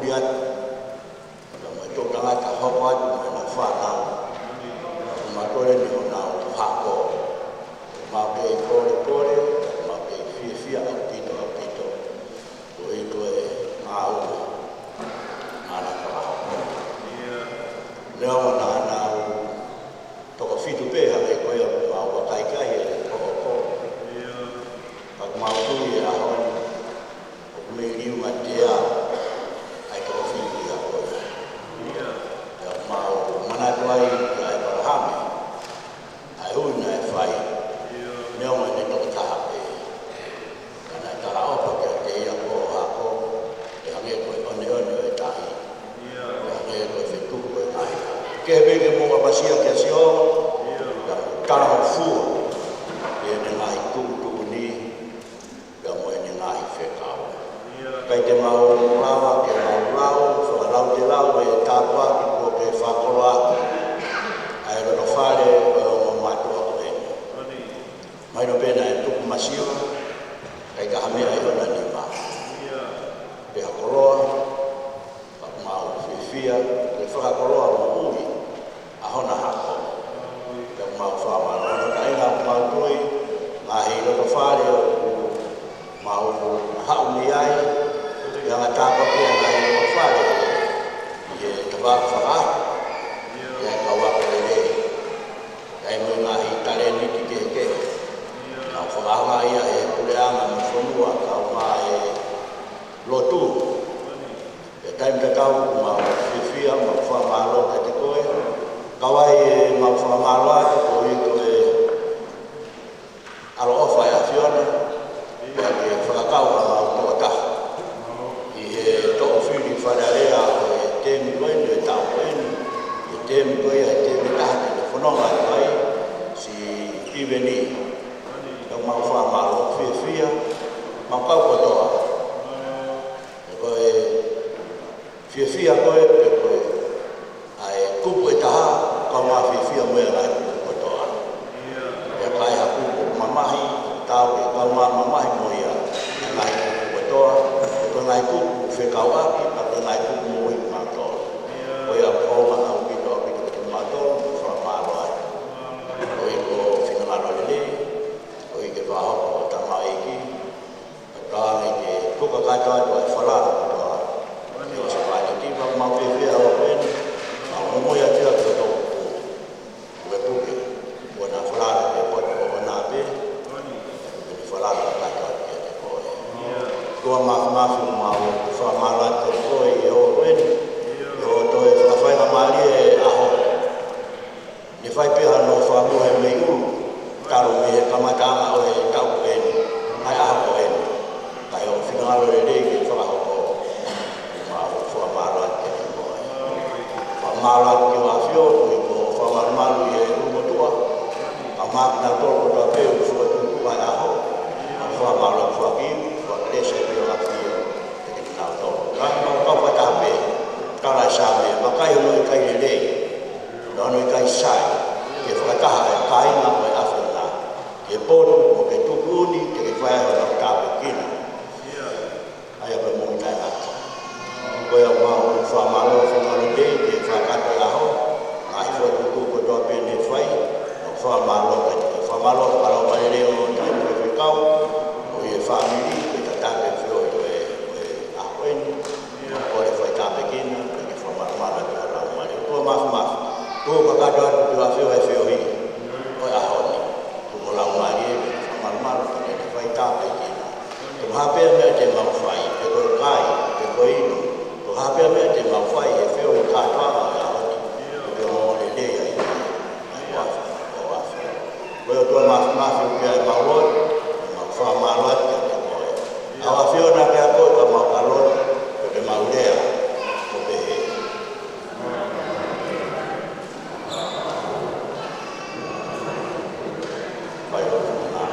atu, pea mo e toʻutangata hoko atu mo ʻena fānau. Pea ʻoku mau kole ni honau hako. Mau kei polepole, mau kei fiefia ʻaupito, ʻaupito. Koeʻuhi ko e ngāue naʻa na fakahoko. Neongo naʻa nau toko fitu pē, hangē ko ia ʻoku mau vakai ki ai he hokohoko. Ka ʻoku mau tui he ʻaho ni, ʻoku mei liunga tea ʻa e toko fitu ia ko ia. Pea ʻoku mau manatu ai kia ʻEpalahame, ʻa e ui naʻe fai, neongo ʻene toko taha pē. Ka naʻe talaʻofa kiate ia ko e hako, ʻe hangē ko e ʻoneʻone ʻo e tahi, ʻe hangē ko e fetuku ʻo e ngaahi. Kehe pē ke mou ʻapasia kia Sihova, pea mo talangofua ʻi heʻene ngaahi tuʻutuʻuni, pea mo ʻene ngaahi fekau. ʻIkai te mau lava ke mau lau, fakalautelau e tāpuaki kuo ke fakakoloa ʻaki ʻa e loto fale ʻo e ongo mātuʻa ko eni. Mahino pē naʻe tuku masiva, ʻikai ke ʻi ai ha meʻa ʻi hona nima. Pea koloa, pea ʻoku mau fiefia ke fakakoloa moʻui ʻa hona hako. Pea ʻoku mau fakamālō. Ko e taʻu ʻoku mau tui, ngaahi loto fale ʻoku mau haʻu mei ai, ʻi he anga tāpuaki ʻa e ngaahi loto fale, ʻi he tafaʻaki fakaʻaho, ʻi he kau ako lelei. ʻI ai mo e ngaahi talēniti kehekehe. Nau fakaʻaongaʻi ia ʻe he puleʻanga mo e fonua, kae ʻumaʻā e lotu. ʻI he taimi tatau, mau fiefia, mau fakamālō kiate koe. Kau ai ʻemau fakamālō atu koeʻuhi ko e ʻaloʻofa ʻa e ʻAfiona, pea ke fakakau ʻa e ngaahi tokotaha ʻi he toʻo fili Fale Alea ʻo e tēmi ko eni, ʻo e taʻu ko eni, ʻi he tēmi ko ia, he tēmi ʻe taha ke ne fononga atu ai, Sipiveni. Pea mau fakamālō, fiefia, mau kau kotoa. Pea ko e fiefia ko ē, pea ko e, ʻa e kupu ʻe taha, kau mai fiefia mo e ngaahi kupu kotoa. Pea ka ʻi ai ha kupu mamahi, tau ke kau mai mamahi mo ia, ʻa e ngaahi kupu kotoa, pea ko e ngaahi kupu fekauʻaki, pea ko e ngaahi kupu moʻui mautolu. Ko ia ʻoku ou ʻofa ʻaupito, ʻaupito kiate kimoutolu, fakamālō ai. Koeʻuhi ko e finangalo lelei, koeʻuhi ke fakahoko ʻa e tamaiki, Ka ke tuku kakato atu ʻa e falala kotoa. Ke ʻosi fai atu, pea mau fiefia ʻo pehē ni, mau momoi atu ia ki hoʻo toʻukupu. Pukepuke, ʻo na falala ke poto ʻo na pē, ke ne falala kakato atu kiate koe. ʻOtua Māfimafi, mau fakamālō atu kiate koe ʻi he ʻaho ko eni, ʻi hoʻo toe fakafaingamālie ʻa e ʻaho. Ne fai pē hano fakamohe mei ʻulu, talu mei he kamataʻanga ʻo e taʻu ko eni, ʻa e ʻaho ko eni. Ka ʻi hoʻo finangalo lelei ke fakahoko, mau fakamālō atu kiate koe. Fakamālō atu ki hoʻo ʻAfio, koeʻuhi ko hoʻo fakamalumalu ʻi he ʻulumotuʻa, kae ʻumaʻā kinautolu kotoa pē ʻoku fokotuʻutuʻu ʻa e ʻaho. Mau fakamālō atu foki, fakalelei pē hoʻo ʻAfio kiate kinautolu. Ka mau kau fakataha pē, tala ʻe he Saame, vakai hono ʻikai lelei, pea hono ʻikai sai, ke fakataha ʻa e kāinga ʻo e ʻAfiona. Ke potu, ʻo ke tukuʻuni, ke ke fai ai hono tāpuekina. ʻA ia ko e moʻui taʻengata. Ko ia mau fakamālō, fakamālō pē, ke fakakakato e ʻaho, ngaahi fokotuʻutuʻu kotoa pē ne fai, mau fakamālō, ke fakamālō, fakamālō mai lelei ʻo taʻu ke fekau, ʻo e fāmili, ke tataki e feohi ʻo e, ʻo e ʻaho ko eni. Kole fai tāpuekina, pea ke fakamalumalu atu ʻa e Laumālie. ʻOtua Māfimafi, tuku kakato atu ki hoʻo ʻAfio e feohi ʻo e ʻaho ni. Tuku ho Laumālie ke fakamalumalu, pea ke fai tāpuekina. Ko e hā pē meʻa te mau fai, pe ko e kai, pe ko e inu, ko e hā pē meʻa te mau fai he feohi kātoanga ʻo e ʻaho ni, ʻoku ke ongoongo lelei ai. ʻA e ʻAfio, ʻa e ʻAfio. Ko e ʻOtua Māfimafi ʻoku ʻiate kimautolu, mau fakamālō atu kiate koe. ʻA e ʻAfiona kiate koe, ka mau ka lotu, pea ke mau lea, ʻo pehē. Fai ʻo tuna,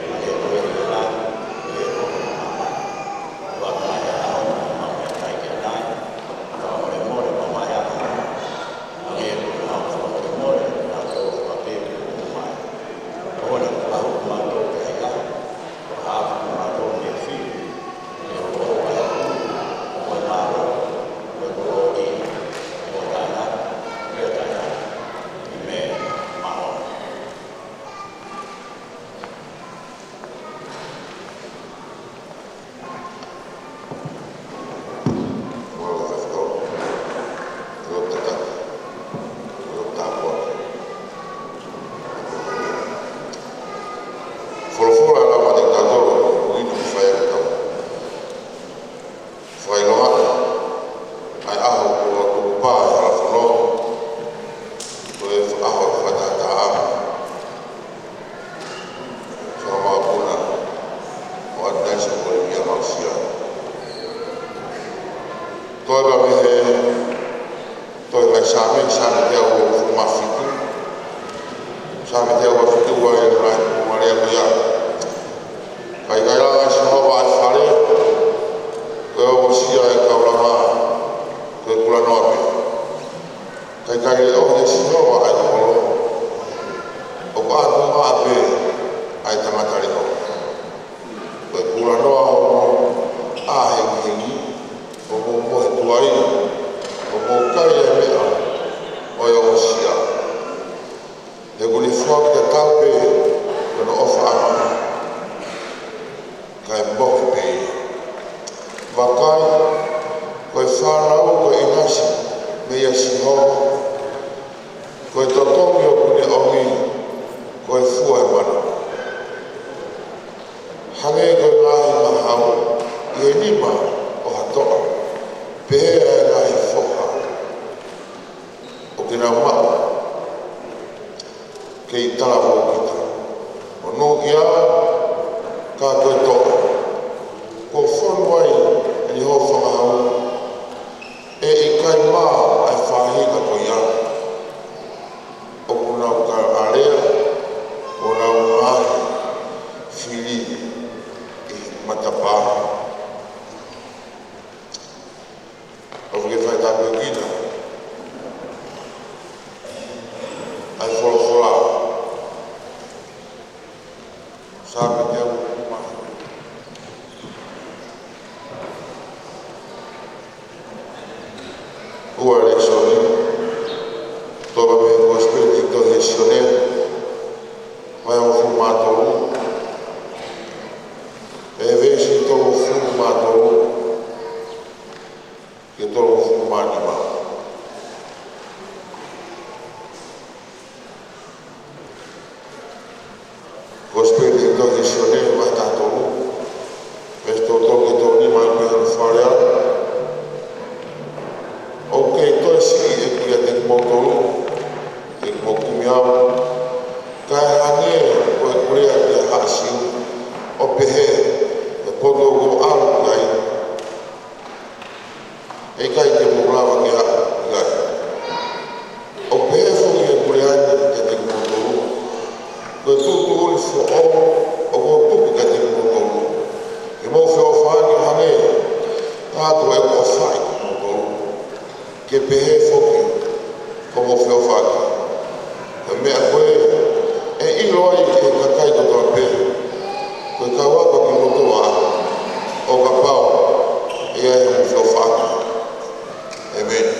ʻa e koe ʻi langi, ʻa e koe ʻi māmani. Saame, Saame teau uofulu mā fitu. Saame teau uofulu mā fitu, ʻa e ngaahi pō mālie ko ia. Kae ʻikai langa ʻe Sihova ʻa e fale, ko e ongosia ʻa e kau langa, ko e kulanoa pē. Kae ʻikai leʻohi ʻe Sihova ʻa e kolo, ʻoku ʻatungaʻa pē ʻa e tangata leʻohi. Ko e kulanoa hoʻomou ʻā hengihengi, hoʻomou mohe tuai, hoʻomou kai ʻa e meʻa ʻo e ongosia. He ʻoku ne foaki tatau pē hono ʻofa ʻaʻana, kae mohe pē ia. Vakai, ko e fānau ko e ʻinasi meia Sihova, ko e totongi ʻoku ne ʻomi ko e fua ʻo e mana. Hangē ko e ngaahi mahau ʻi he nima ʻo ha toʻa, pehē ʻa e ngaahi foha ʻoku nau maʻu kei talavou kita. ʻO nū ia, ka ko e toʻa kuo fonu ai ʻeni hoʻo fangahau, ʻe ʻikai mā ʻa e faʻahinga ko ia. ʻOku nau kau alea, ʻo nau ngaahi fili ʻi he matapā. ʻOku ke fai tāpuekina ʻa e folofola. Saame teau uofulu mā fitu. Ua lēsoni, toka mei he Kosipeli tohi ʻe Sione, vahe hongofulu mā tolu, ʻa e veesi tolungofulu mā tolu ki he tolungofulu mā nima. Kosipeli tohi ʻe Sione, vahe taha tolu, veesi tolu tolu ki he tolu nima, ʻoku pehē hono fakalea: ʻOku kei toe siʻi ʻeku ʻia kimoutolu, ʻi heʻeku kumi au, kae hangē ko ʻeku lea ki he haʻa Siu, ʻo pehē, ʻi he potu ʻoku ou ʻalu ki ai, ʻe ʻikai te mou lava ke aʻu ki ai. ʻOku pehē foki ʻeku lea ni kiate kimoutolu, ko e tuʻutuʻuni foʻou ʻoku ou tuku kiate kimoutolu, ke mou feʻofaʻaki hangē ʻoku ou ʻofaʻi kimoutolu, ke pehē foki ʻoku mou feʻofaʻaki. Ko e meʻa ko ē ʻe ʻilo ai ʻe he kakai kotoa pē ko e kau ako kimoutolu, ʻo kapau ʻe ʻi ai hoʻomou feʻofaʻaki. ʻĒmeni.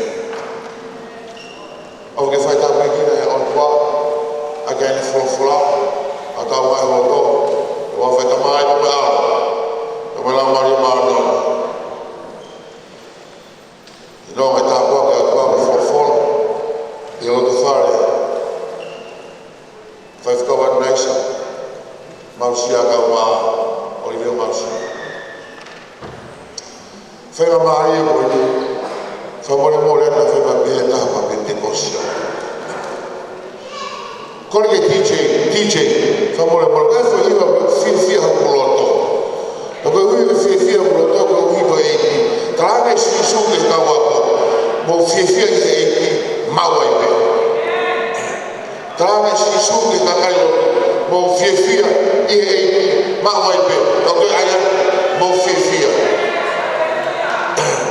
ʻOku ke fai tāpuekina ʻe he ʻOtua ʻaki ʻene folofola ʻa hotau ngaahi loto, ʻo fai tamai mo e ʻAlo, mo e Laumālie Māʻoniʻoni. ʻI he ʻaho ni, tāpuaki ʻa e ʻOtua mo e folofola ʻi he loto fale. Faifekau Anaisa Mausia, kau mai ʻa ʻOlivia Mausia. Faifekau mālie ko eni, fakamolemole ʻa e faifekau pē taha pē Penitekosia. Kole ki he D J, D J, fakamolemole, kae fai hiva ʻo fiefia hoku loto. Ka ko e ʻuhi ke fiefia hoku loto, ko e ʻuhi ko e ʻEiki. Talaange ʻe Sīsū ki he kau ako, mou fiefia ʻi he ʻEiki, maʻu ai pē. Talaange ʻe Sīsū ki he kakai lotu, mou fiefia ʻi he ʻEiki, maʻu ai pē. Ka ko e ʻai ā, mou fiefia.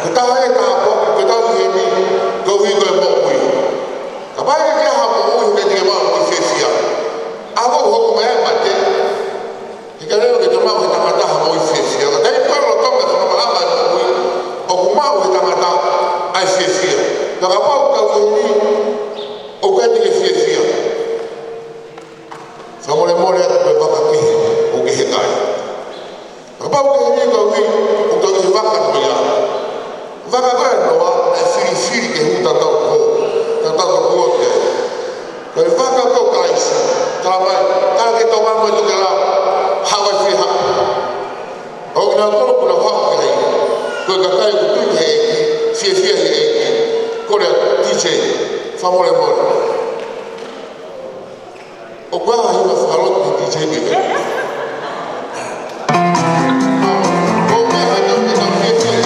Ko e taha e tāpuaki, ko e tau ʻi heni, ko e ʻuhi ko e moʻui. Kapau ʻe ʻikai ke ʻi ai ha moʻui, ʻikai te ke maʻu ha moʻui fiefia. ʻAho ko ē ʻoku hoko mai ai e mate, ʻikai leva ke te maʻu ʻe he tangata ha moʻui fiefia. Ka ʻi ai pē lolotonga e fakamaʻa ʻa e moʻui, ʻoku maʻu ʻe he tangata ʻa e fiefia. Ka kapau ʻoku tau ʻi heni ʻoku ʻikai te ke fiefia, fakamolemole atu, ko e vaka kehe ʻoku ke heka ai. Kapau ʻoku ke heka ʻi he ʻuhi ʻoku tau ʻi he vaka ko ia, vaka ko ia ʻa Noa, naʻe filifili ke hū tatau ko, tatau ko ʻoku ke. Ko e vaka ko Kalaisi, talamai, ka ke tau maʻu e tokelau, haʻu ai fiha. ʻO kinautolu kuo nau haʻu ki ai, ko e kakai ʻoku tui ki he ʻEiki, fiefia he ʻEiki. Kole atu D J, fakamolemole. ʻOku ʻi ai ha hiva fakalotu ʻa e D J pē? ʻOku ʻi ai ha hiva ke tau fiefia ai?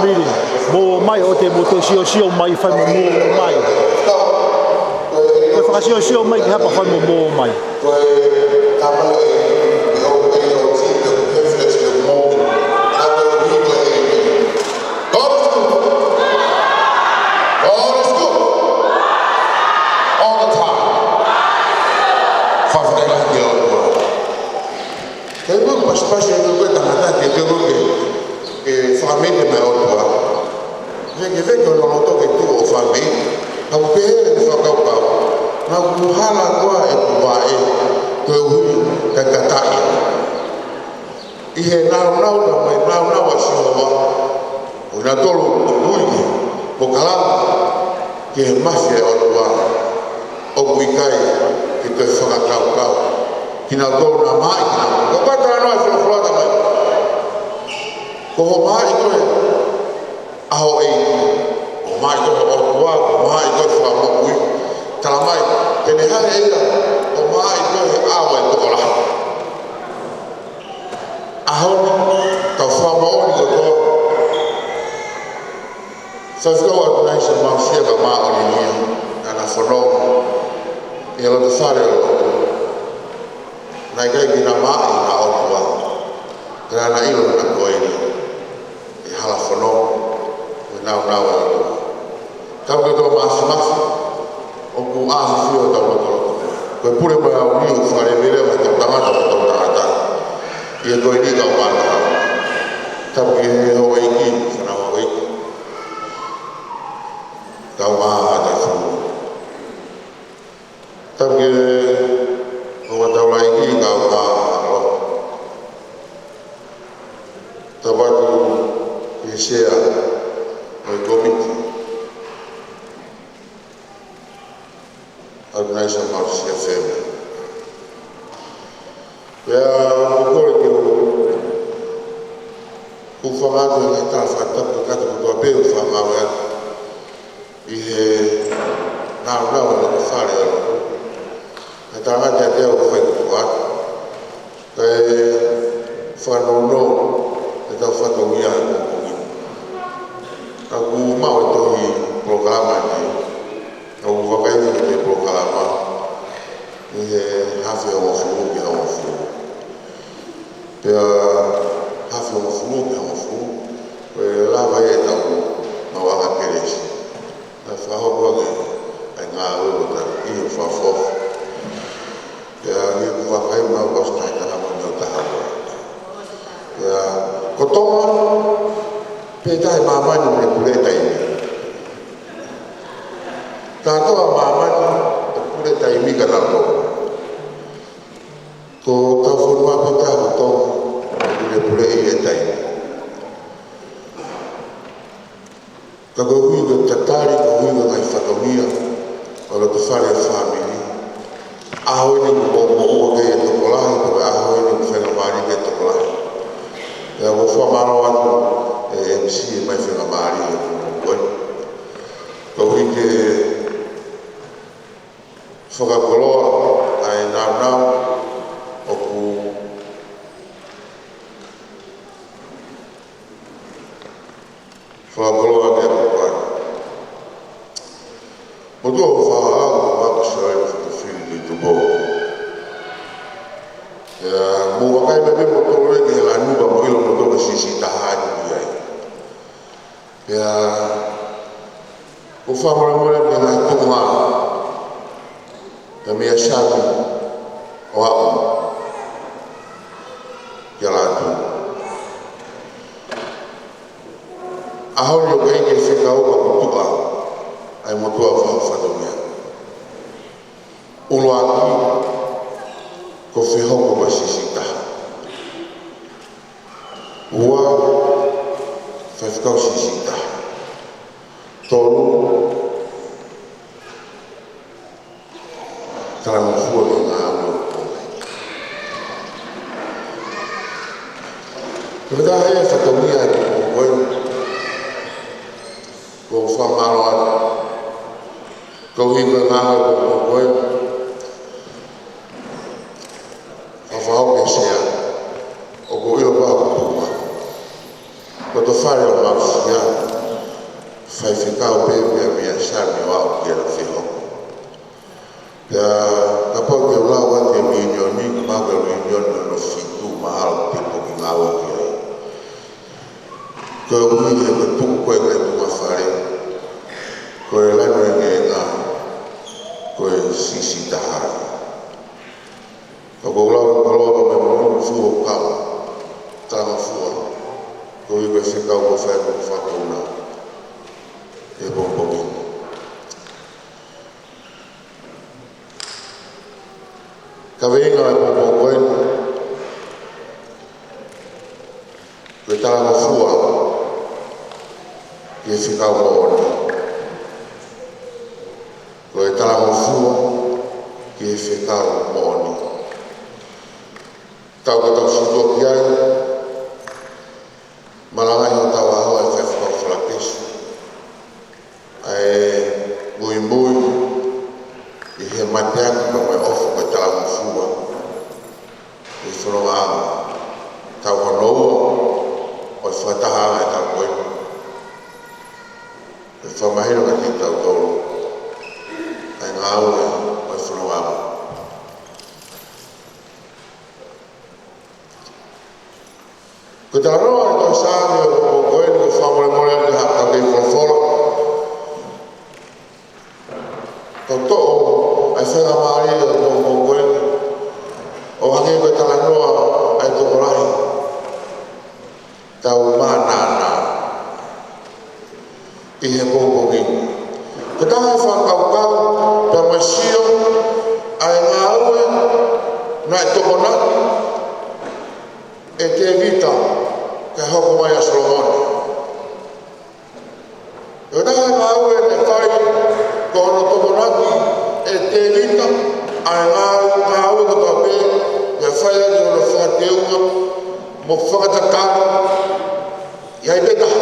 Mili, mo mai ʻo te mo toe siosio mai, fai mo mo mai. Ko e fakasiosio mai ki hapa, fai mo mo mai. God is good. God is good. All the time. Fakafetaʻi lahi ki he ʻOtua. Ko e meʻa pasipasi ʻa e tangata ke, ke, ke, ke fakameʻa mai ʻOtua. Vekeveke hono loto ke tuʻu ʻo fakameʻa. Ka ʻoku pehē ʻene fakakaukau, naʻa ku hala koā ʻeku vaʻe, koeʻuhi kae kataʻi au. ʻI he nāunau, naʻa mai nāunau ʻa Sihova, ʻo na tolo ui ke, mo kalanga ki he mafai ʻa e ʻOtua, ʻoku ʻikai ke toe fakakaukau kinautolu naʻa mā ʻi kinautolu. Ko e talanoa ʻa e folofola mai. Ko hoʻo mā ʻi koe ʻa ho ʻEiki, ʻo mā ʻi koe ho ʻOtua, ʻo mā ʻi koe fakamoʻui. Tala mai, te ne hanga ʻe ia ʻo mā ʻi koe he ʻao ʻo e tokolahi. ʻAho ni, tau fakamoʻoni kotoa. Faifekau ʻAtunaisa Mausia ka māʻoniʻoni ia, naʻa na fononga ʻi he loto fale ʻo e ʻOtua. Naʻe ʻikai ke na mā ʻi ha ʻOtua. Ka naʻa na ʻilo naʻa ko eni ʻe hala fononga, ʻo e nāunau ʻa e ʻOtua. Tau ke tau māfimafi, ʻoku ʻafio ʻi hotau lotoloto. Ko e pule mai au ni ʻoku fakaleveleva ʻetau tangata, ʻetau tangata. ʻI he ko eni kau mātaha. Tapu ki he houʻeiki, fānau houʻeiki. Kau mātaha. Tapu ki he houʻeiki taulaʻeiki, kau mātaha. Tapu atu ki he sea ʻo e kōmiti. ʻAtunaisa Mausia Family. Pea ʻoku ou kole ke u, u fakaʻatu he ngaahi tala fakatapu kakato kotoa pē ʻoku fakamāuʻi atu ʻi he nāunau ʻo e loto fale ʻo e ʻOtua. He tangata te u fai kotoa atu. Kae fakanounou ʻetau fatongia ʻi he pongipongi ni. Ka ʻoku maʻu e tohi polokalama ni, ka ʻoku vakai ki he polokalama ʻi he hafe hongofulu ki he hongofulu. Pea hafe hongofulu ki he hongofulu, ko e lava ʻetau maʻuʻanga kelesi. Naʻe fakahoko ange ʻa e ngāue ʻo tau ʻi he fakafofonga. Pea ʻi heʻeku vakai mai ʻoku ʻosi taʻetaha mo e meʻa ʻoku taha ua. Pea ko Tonga, pē taha ʻi māmani ʻoku ne pule taimi. Kātoa ʻa māmani ʻoku pule taimi ka tau Tonga. Ko hotau fonua pē taha ko Tonga ʻoku ne pule ʻi he taimi. Ka koeʻuhi ko e tatali, koeʻuhi ko e ngaahi fatongia ʻo e loto fale ʻo e fāmili. ʻAho ni ʻoku moʻumoʻua ki ai e tokolahi, ko e ʻaho ni ʻoku faingamālie ki ai e tokolahi. Pea ʻoku ou fakamālō atu ʻe he M C ʻemau faingamālie ʻo e moʻui. Koeʻuhi ke fakakoloa ʻa e nāunau ʻoku fakakoloa ke ʻapaʻapa. Motuʻa ʻoku fakahā ʻoku ʻapaʻapa Sioeli Fakafili Tuʻitupou. Pea mou vakai mai pē moutolu ki he lanu ka mou ʻilo moutolu e siʻisiʻi taha ʻoku ʻi ai. Pea ʻoku ou fakamolemole mei he ngaahi tuʻunga, pea mei he siasi ʻo aʻu kia Lātū. ʻAho ni ʻoku ʻikai ke fekau ka ʻoku tuʻa ʻa e motuʻa fakafatongia. ʻUluaki, ko e fehoko ko e siʻisiʻi taha. Ua, faifekau siʻisiʻi taha. Tolu, talangofua ki he ngāue ʻoku ʻomai. Ko e taha ia e fatongia ʻoku ʻomai. ʻOku ou fakamālō atu. Koeʻuhi ko e ngāue ʻoku ʻomai. Fakafehokotaki ʻa e sea. ʻOku ou ʻilo pē ʻoku tuʻu mai. Ko e loto fale ʻo Mausia, taha. Ka ʻoku ou lau e koloa mo e monū ʻo e kau talangofua, koeʻuhi ko e fekau kuo fai ʻe he Fakafofonga he pongipongi ni. Kaveinga ʻo e pongipongi ko eni, ko e talangofua ki he fekau moʻoni. Ko e talangofua ki he fekau moʻoni. Tau ka tau sītuʻa ki ai, malangaʻi hotau ʻaho ʻi he fekau falakesi. ʻA e muimui ʻi he mateaki pea mo e ʻofa ko e talangofua ʻi he fonongaʻanga. Tau hono ua ʻo e fakatahaʻanga ʻo e taʻu ko eni, ke fakamahino kiate kitautolu ʻa e ngāue ʻo e fonongaʻanga. Ko e talanoa ʻo e tohi Saame ʻo e pongipongi ko eni, ko e fakamolemole atu ha kau kei folofola. Tau toʻo ʻa e faingamālie ʻo e pongipongi ko eni ʻo hangē ko e talanoa ʻa e tokolahi. Tau mānānā ʻi he pongipongi ni. Ko e taha e fakakaukau pea mo e sio ʻa e ngāue naʻe tokonaki ʻe Tēvita kae hoko mai ʻa Solomone. Ko e taha e ngāue naʻe fai ko hono tokonaki ʻe Tēvita ʻa e ngā-, ngāue kotoa pē, pea fai ʻaki hono fakateunga mo fakatatali, ʻi ai pē taha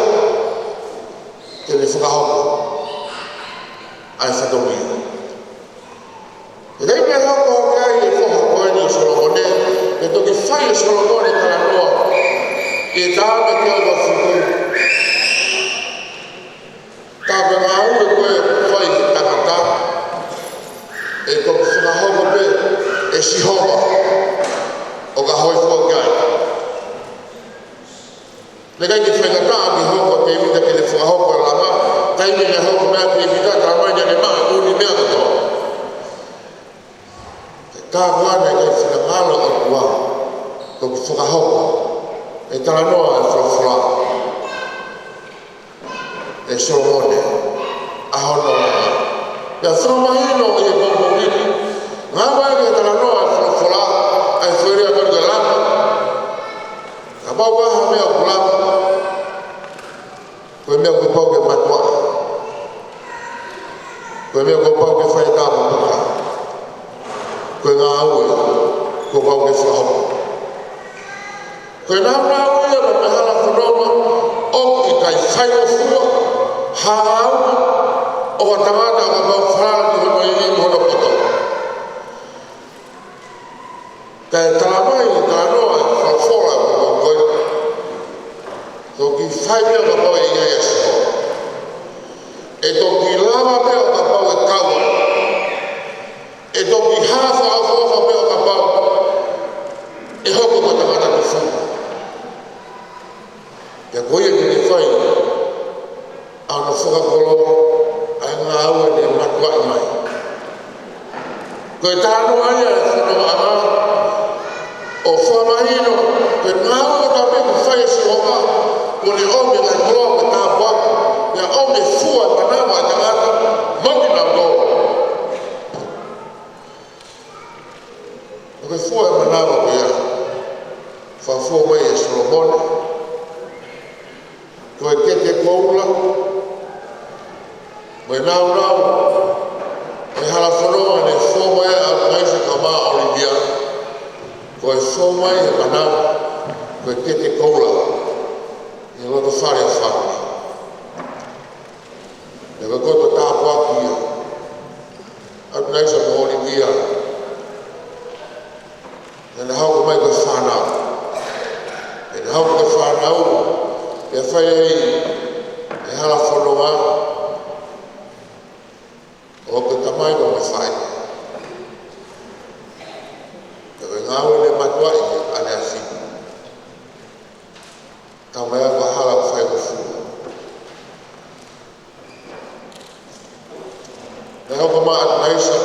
te ne fakahoko ʻa e fatongia. ʻE ʻikai ke hoko hake ai e foha ko eni ʻo Solomone, ʻe toki fai ʻe Solomone e talanoa ʻi he Taame teau uofulu. Ka ko e ngāue ko ē ʻoku fai ʻe he tangata, ʻe toki fakahoko pē ʻe Sihova ʻo ka hōifua ki ai. Naʻe ʻikai ke faingataʻa ke hoko ʻa Tēvita ke ne fakahoko e langa, taimi naʻe hoko mai ai ʻa Tēvita, talamai naʻa ne maʻu e ʻū meʻa kotoa. Ka ko ia naʻe ʻikai finangalo ʻOtua ke fakahoko e talanoa ʻa e folofola ʻe Solomone ʻa hono langa. Pea fakamahino ʻi he pongipongi ni, ngāue ʻa e talanoa ʻa e folofola, ʻa e foʻi lea ko eni ko e langa. Kapau ko ha meʻa ʻoku langa, ko e meʻa kuo pau ke mātuʻaki. Ko e meʻa kuo pau ke fai e tāpuaki. Ko e ngāue kuo pau ke fakahoko. Ko e nāunau ia mo e hala fononga ʻoku ʻikai faingofua ha ngāue ʻo ha tangata ʻo kapau ʻe falala ki hono ivi mo hono poto. Kae talamai ʻe he talanoa ʻa e folofola ʻo e pongipongi ko eni, toki fai pē ʻo kapau ʻe ʻi ai ʻa Sihova. ʻE toki lava pē ʻo kapau ʻe kau ai. ʻE toki hā fakaʻofoʻofa pē ʻo kapau ʻe hoko ko e tangata tufunga. Pea ko ia te ne fai ʻa hono fakakoloa ʻa e ngāue ne mātuʻaki mai. Ko e talanoa ia ʻa e fonongaʻanga ʻo fakamahino ko e ngāue kotoa pē ʻoku fai ʻe Sihova, kuo ne ʻomi ʻa e koloa mo e tāpuaki, pea ʻomi e fua ʻo e manava ʻo e tangata maʻa kinautolu. Ko e fua ʻo e manava ko ia, fakafua mai ʻe Solomone, ko e kete koula mo e nāunau ʻo e hala fononga ne fua mai ʻe ʻAtonaisa kae ʻumaʻā ʻa ʻOlivia, ko e fua mai ʻo e manava ko e kete koula ʻi he loto fale ʻo e fāmili. Pea ko e koto tāpuaki ia ʻa ʻAtonaisa mo ʻOlivia. Naʻa nau hoko mai ko e fānau. Naʻa nau hoko ko e fānau, pea fai ai e hala fononga ʻo e tamai mo e faʻē. Pea ko e ngāue ne mātuʻaki ʻaneafi. Tau mai ʻa e hala ʻoku fai ko e fua. Naʻe hoko mai ʻa ʻAtonaisa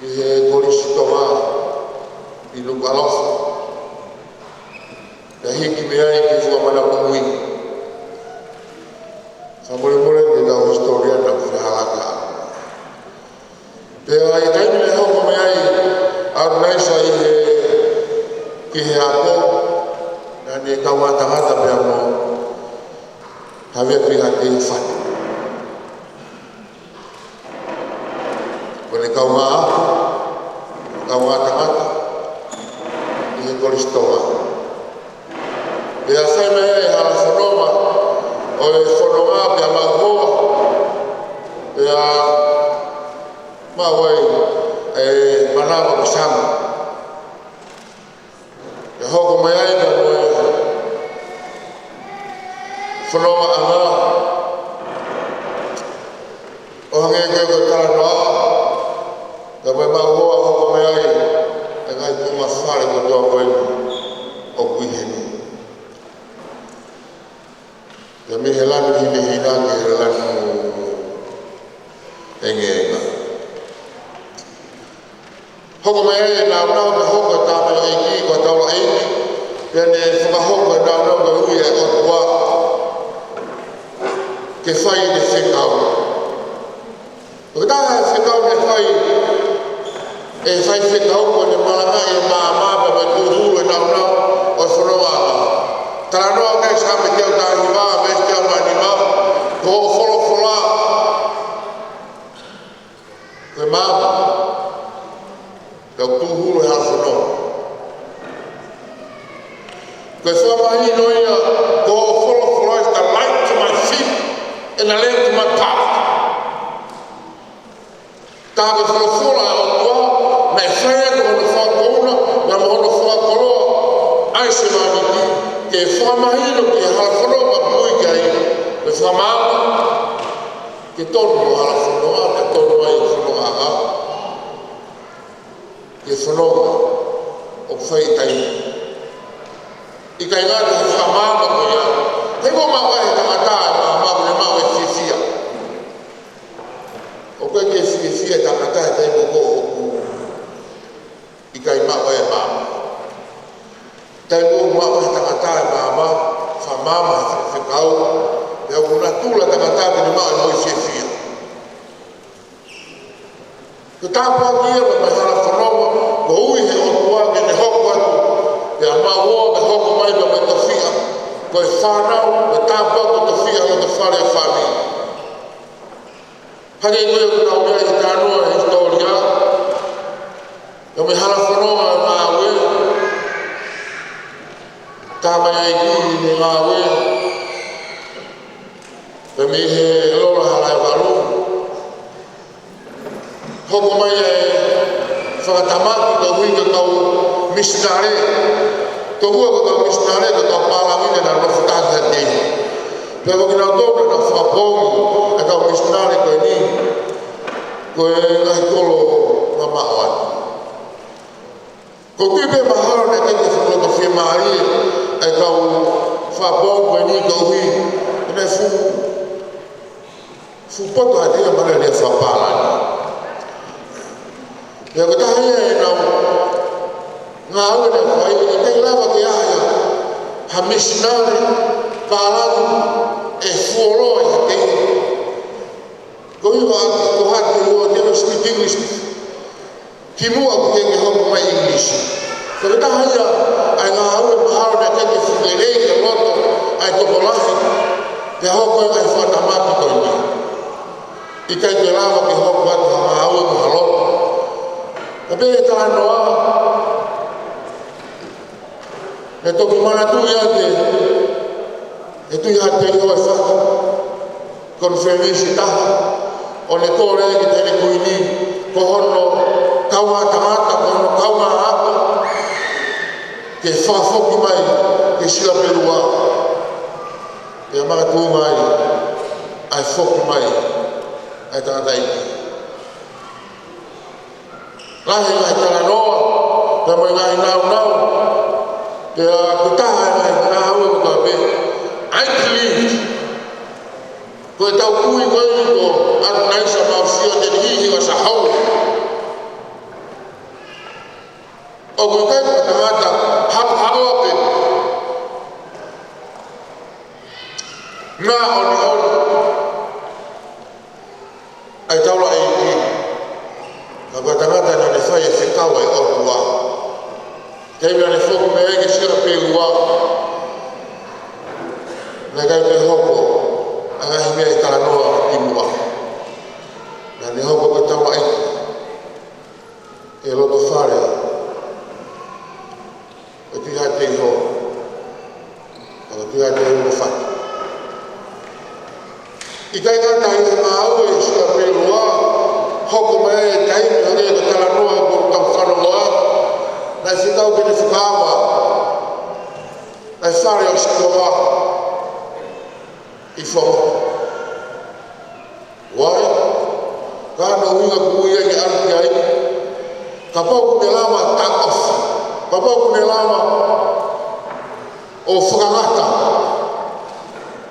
ʻi he Kolisi Tonga ʻi Nukuʻalofa. Pea hiki mei ai ki Fuamanamui. Fakamolemole ki he kau hisitōlia naʻa ku fehālaaki. Pea ʻi he taimi naʻe hoko mei ai ʻa ʻAtunaisa ʻi he, ki he ako, naʻa ne kaungā tangata pea mo Havea Piha Keifatu. Ko ʻene kaungā ako, kaungā tangata ʻi he Kolisi Tonga. Pea fai mei ai e hala fononga ʻo e fononga pea maʻu hoa, pea maʻu ai e manava ko Sanga. Pea hoko mai ai pea mo e fonongaʻanga, ʻo hangē ko e talanoa, pea mo e maʻu hoa, hoko mai ai e ngaahi tuʻunga fale kotoa ko eni ʻoku ʻi heni. Pea mei he lanu hinehina ki he lanu engeenga. Hoko mai ai e nāunau, pea hoko e tamaioʻeiki ko e taulaʻeiki, pea ne fakahoko e nāunau ko e ui e ʻOtua ke fai ʻene fekau. Ko e taha e fekau naʻe fai, e faifekau ko ʻene malangaʻi e maama pea mo e tūhulu e nāunau ʻo e fononga. Talanoa ki ai Saame teau taha hiva, veesi teau mā nima, ko hoʻo folofola ko e maama, pea ʻoku tūhulu e hala fononga. Ko e fakamahino ia, ko hoʻo folofola is the light to my feet and a lamp to my path. Tā ko e folofola ʻa e ʻOtua, naʻe fai ʻaki hono fakakouna, pea mo hono fakakoloa ʻa e sevāniti, ke fakamahino ki he hala fononga ʻoku ui ki ai, ko e fakamaama, ke tonu ʻa e hala fononga, ke tonu ai e fonongaʻanga. Ke fononga ʻo fai taimi. ʻIkai ngata he fakamaama ko ia, he ʻoku maʻu ai ʻe he tangata e maama, ʻoku ne maʻu e fiefia. ʻOku ʻikai ke fiefia e tangata he taimi ko ē ʻoku ʻikai maʻu ai e maama. Taimi ʻoku maʻu ai ʻe he tangata e maama, fakamaama he fekau, pea ʻoku natula e tangata ke ne maʻu e moʻui fiefia. Ko e tāpuaki ia ʻo e hala fononga, ʻoku ui ʻe he ʻOtua ke ne hoko atu, pea maʻu ʻo ne hoko mai pea mo e tofiʻa. Ko e fānau, ko e tāpuaki ʻo e tofiʻa ʻi he fale ʻo e fāmili. Hangē ko ia ʻoku tau meaʻi he talanoa ʻa e hisitōlia, ʻi he hala fononga ʻo e ngāue, tamaioʻeiki ʻi he ngāue, pea mei he Lola Halaevalu. Hoko mai e fakatamaki koeʻuhi ko e kau misinale. Tokoua ko e kau misinale ko e kau pālangi naʻa nau nofo taha ki he tehi. Pea ko kinautolu naʻa nau fakapoongi e kau misinale ko eni, ko e ngaahi kolo mamaʻo atu. Ko e kiʻi pē mahalo naʻe ʻikai ke fuʻu loto fiemālie e kau fakapoongi ko eni koeʻuhi ko ʻene fuʻu, fuʻu poto ʻa e teʻia male ʻene fakapālangi. Pea ko e taha ia ʻenau ngāue naʻe fai, ʻikai lava ke ʻi ai ha misinale pālangi ʻe fuoloa ʻi he teʻia. Ko e ʻuhinga ko e hā te u ō, te u speak English. Kimuʻa ʻoku teʻeki ke hoko mai ʻIngilisi. Ko e taha ia ʻa e ngāue mahalo naʻe ʻikai ke fuʻu lelei ki loto ʻa e tokolahi, pea hoko ai e fakatamaki ko eni. ʻIkai ke lava ke hoko atu ha ngāue mo ha loto. Ka pehē ʻe he talanoa, naʻe toki manatuʻi ʻe he Tuʻi Haʻateihō e fatu konifelenisi ʻe taha, ʻo ne kole ki he Taʻahine Kuini, ko hono kaungā tangata, ko hono kaungā ako, ke fakafoki mai ki Silapelua, pea makatuʻunga ai ʻa e foki mai ʻa e tangataʻeiki. Lahi e ngaahi talanoa, pea mo e ngaahi nāunau, pea ko e taha e ngaahi ngāue kotoa pē. I believe, ko e tau kui ko eni ko ʻAtunaisa Mausia, that he, he was a holy. ʻOku ʻikai ko ha tangata haʻohaʻo pē. Ngāʻoniʻoni ʻa e taulaʻeiki. Ka ko e tangata naʻa ne fai e fekau ʻa e ʻOtua. Taimi naʻa ne foki mei ai ki Sila Pelua, naʻe ʻikai ke hoko ʻa e ngaahi meʻa ʻi he talanoa ʻi muʻa. Naʻa ne hoko ko e taulaʻeiki ʻi he loto fale ʻo Tuʻihaʻateiho, ʻo Tuʻihaʻateiho mo Fatu. ʻIkai ngata ai, ʻi he ngāue ʻi Sila Pelua, hoko mai e taimi hangē ko e talanoa ʻoku tau fanongoa, naʻe fekau ke ne fakaava ʻa e fale ʻo Sikoa ʻi Fuaʻamotu. Why? Ko hono ʻuhinga ʻoku ui ai ke ʻalu ki ai. Kapau ʻoku ne lava taʻofi, kapau ʻoku ne lava ʻo fakangata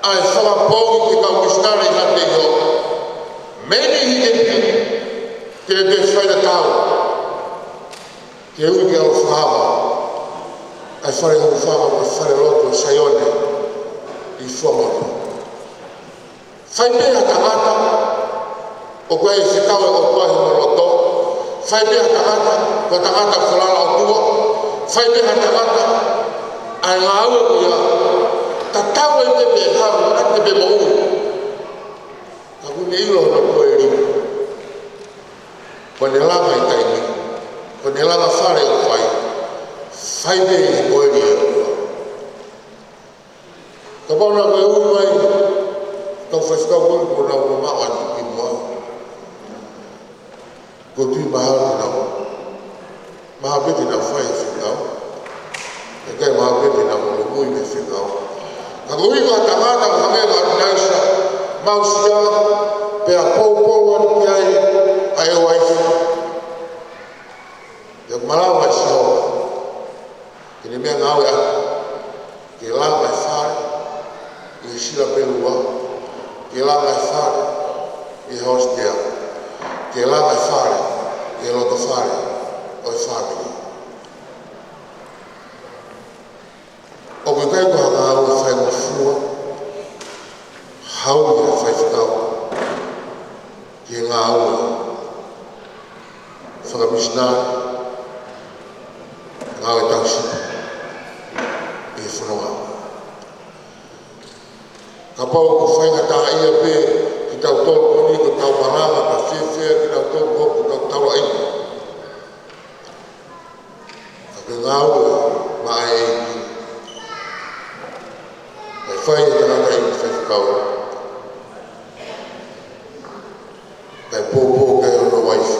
ʻa e fakapoongi ki he kau misinale ʻi Haʻateiho, maybe he can be, ke ne toe fai tatau, ke ui ke ʻalu ʻo fakaava ʻa e fale hūfanga mo e falelotu ʻo Saione ʻi Fuaʻamotu. Fai pē ha tangata ʻoku ʻi ai e fekau ʻa e ʻOtua ʻi hono loto. Fai pē ha tangata, ko e tangata falala ʻOtua. Fai pē ha tangata ʻa e ngāue ko ia, tatau ai pē pe hā, ʻa e pē moʻui. Ka ʻoku ne ʻilo hono koeli. Ko ʻene langa e taimi, ko ʻene langa fale ʻoku fai, fai pē ʻi he koeli ʻa e ʻOtua. Kapau naʻa ko e ui mai, kau faifekau ko ē kuo nau mamaʻo atu ki muʻa, ʻoku ou tui mahalo ke nau, mahalo pē te nau fai e fekau, ʻikai mahalo pē te nau lomui mei he fekau. Ka koeʻuhi ko e tangata ʻoku hangē ko ʻAtunaisa, mau sio, pea poupou atu ki ai ʻa e uaifi. Pea malava ʻe Sihova ke ne meʻangāue atu ke langa e fale ʻi Sila Pelua, ke langa e fale ʻi Hōsitela, ke langa e fale ʻi he loto fale ʻo e fāmili. ʻOku ʻikai ko ha ngāue faingofua, haʻu e faifekau ki he ngāue fakamisinale, ngāue tauhi sipi ʻi he fononga. Kapau ʻoku faingataʻaʻia pē kitautolu ko eni, ko ʻetau malanga, ka fiefia kitautolu ko ʻetau taulaʻeiki. Ka ko e ngāue maʻa e ʻEiki, ʻe fai ʻe he tangataʻeiki faifekau, kae poupou ki ai hono uaifi.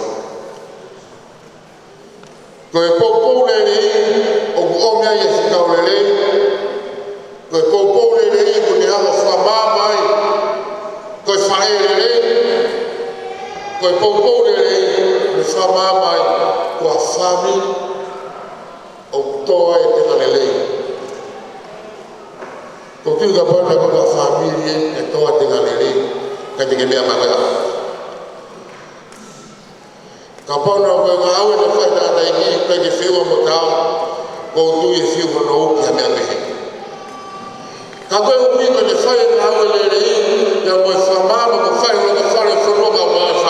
Ko e poupou lelei ʻoku ʻomi ai e fekau lelei. Ko e poupou lelei ʻoku ne hanga ʻo fakamaama ai ko e faʻē lelei. Ko e poupou lelei ʻoku ne fakamaama ai ko ha fāmili ʻoku tō ai e tenga lelei. ʻOku ou tui kapau naʻe ʻikai ko ha fāmili ʻe tō ai e tenga lelei, ʻikai te ke meʻa mai ko e ʻaho. Kapau naʻe ʻikai ko e ngāue naʻe fai ʻe he tangataʻeiki, ʻikai ke feʻunga mo taau, ʻoku ou tui ʻe fiu hono uki ha meʻa pehē. Ka ko e ʻuhinga ke fai e ngāue lelei, pea mo e fakamaama ʻoku fai ʻi loto fale ʻo e fonua, ka ʻoku ʻi ai e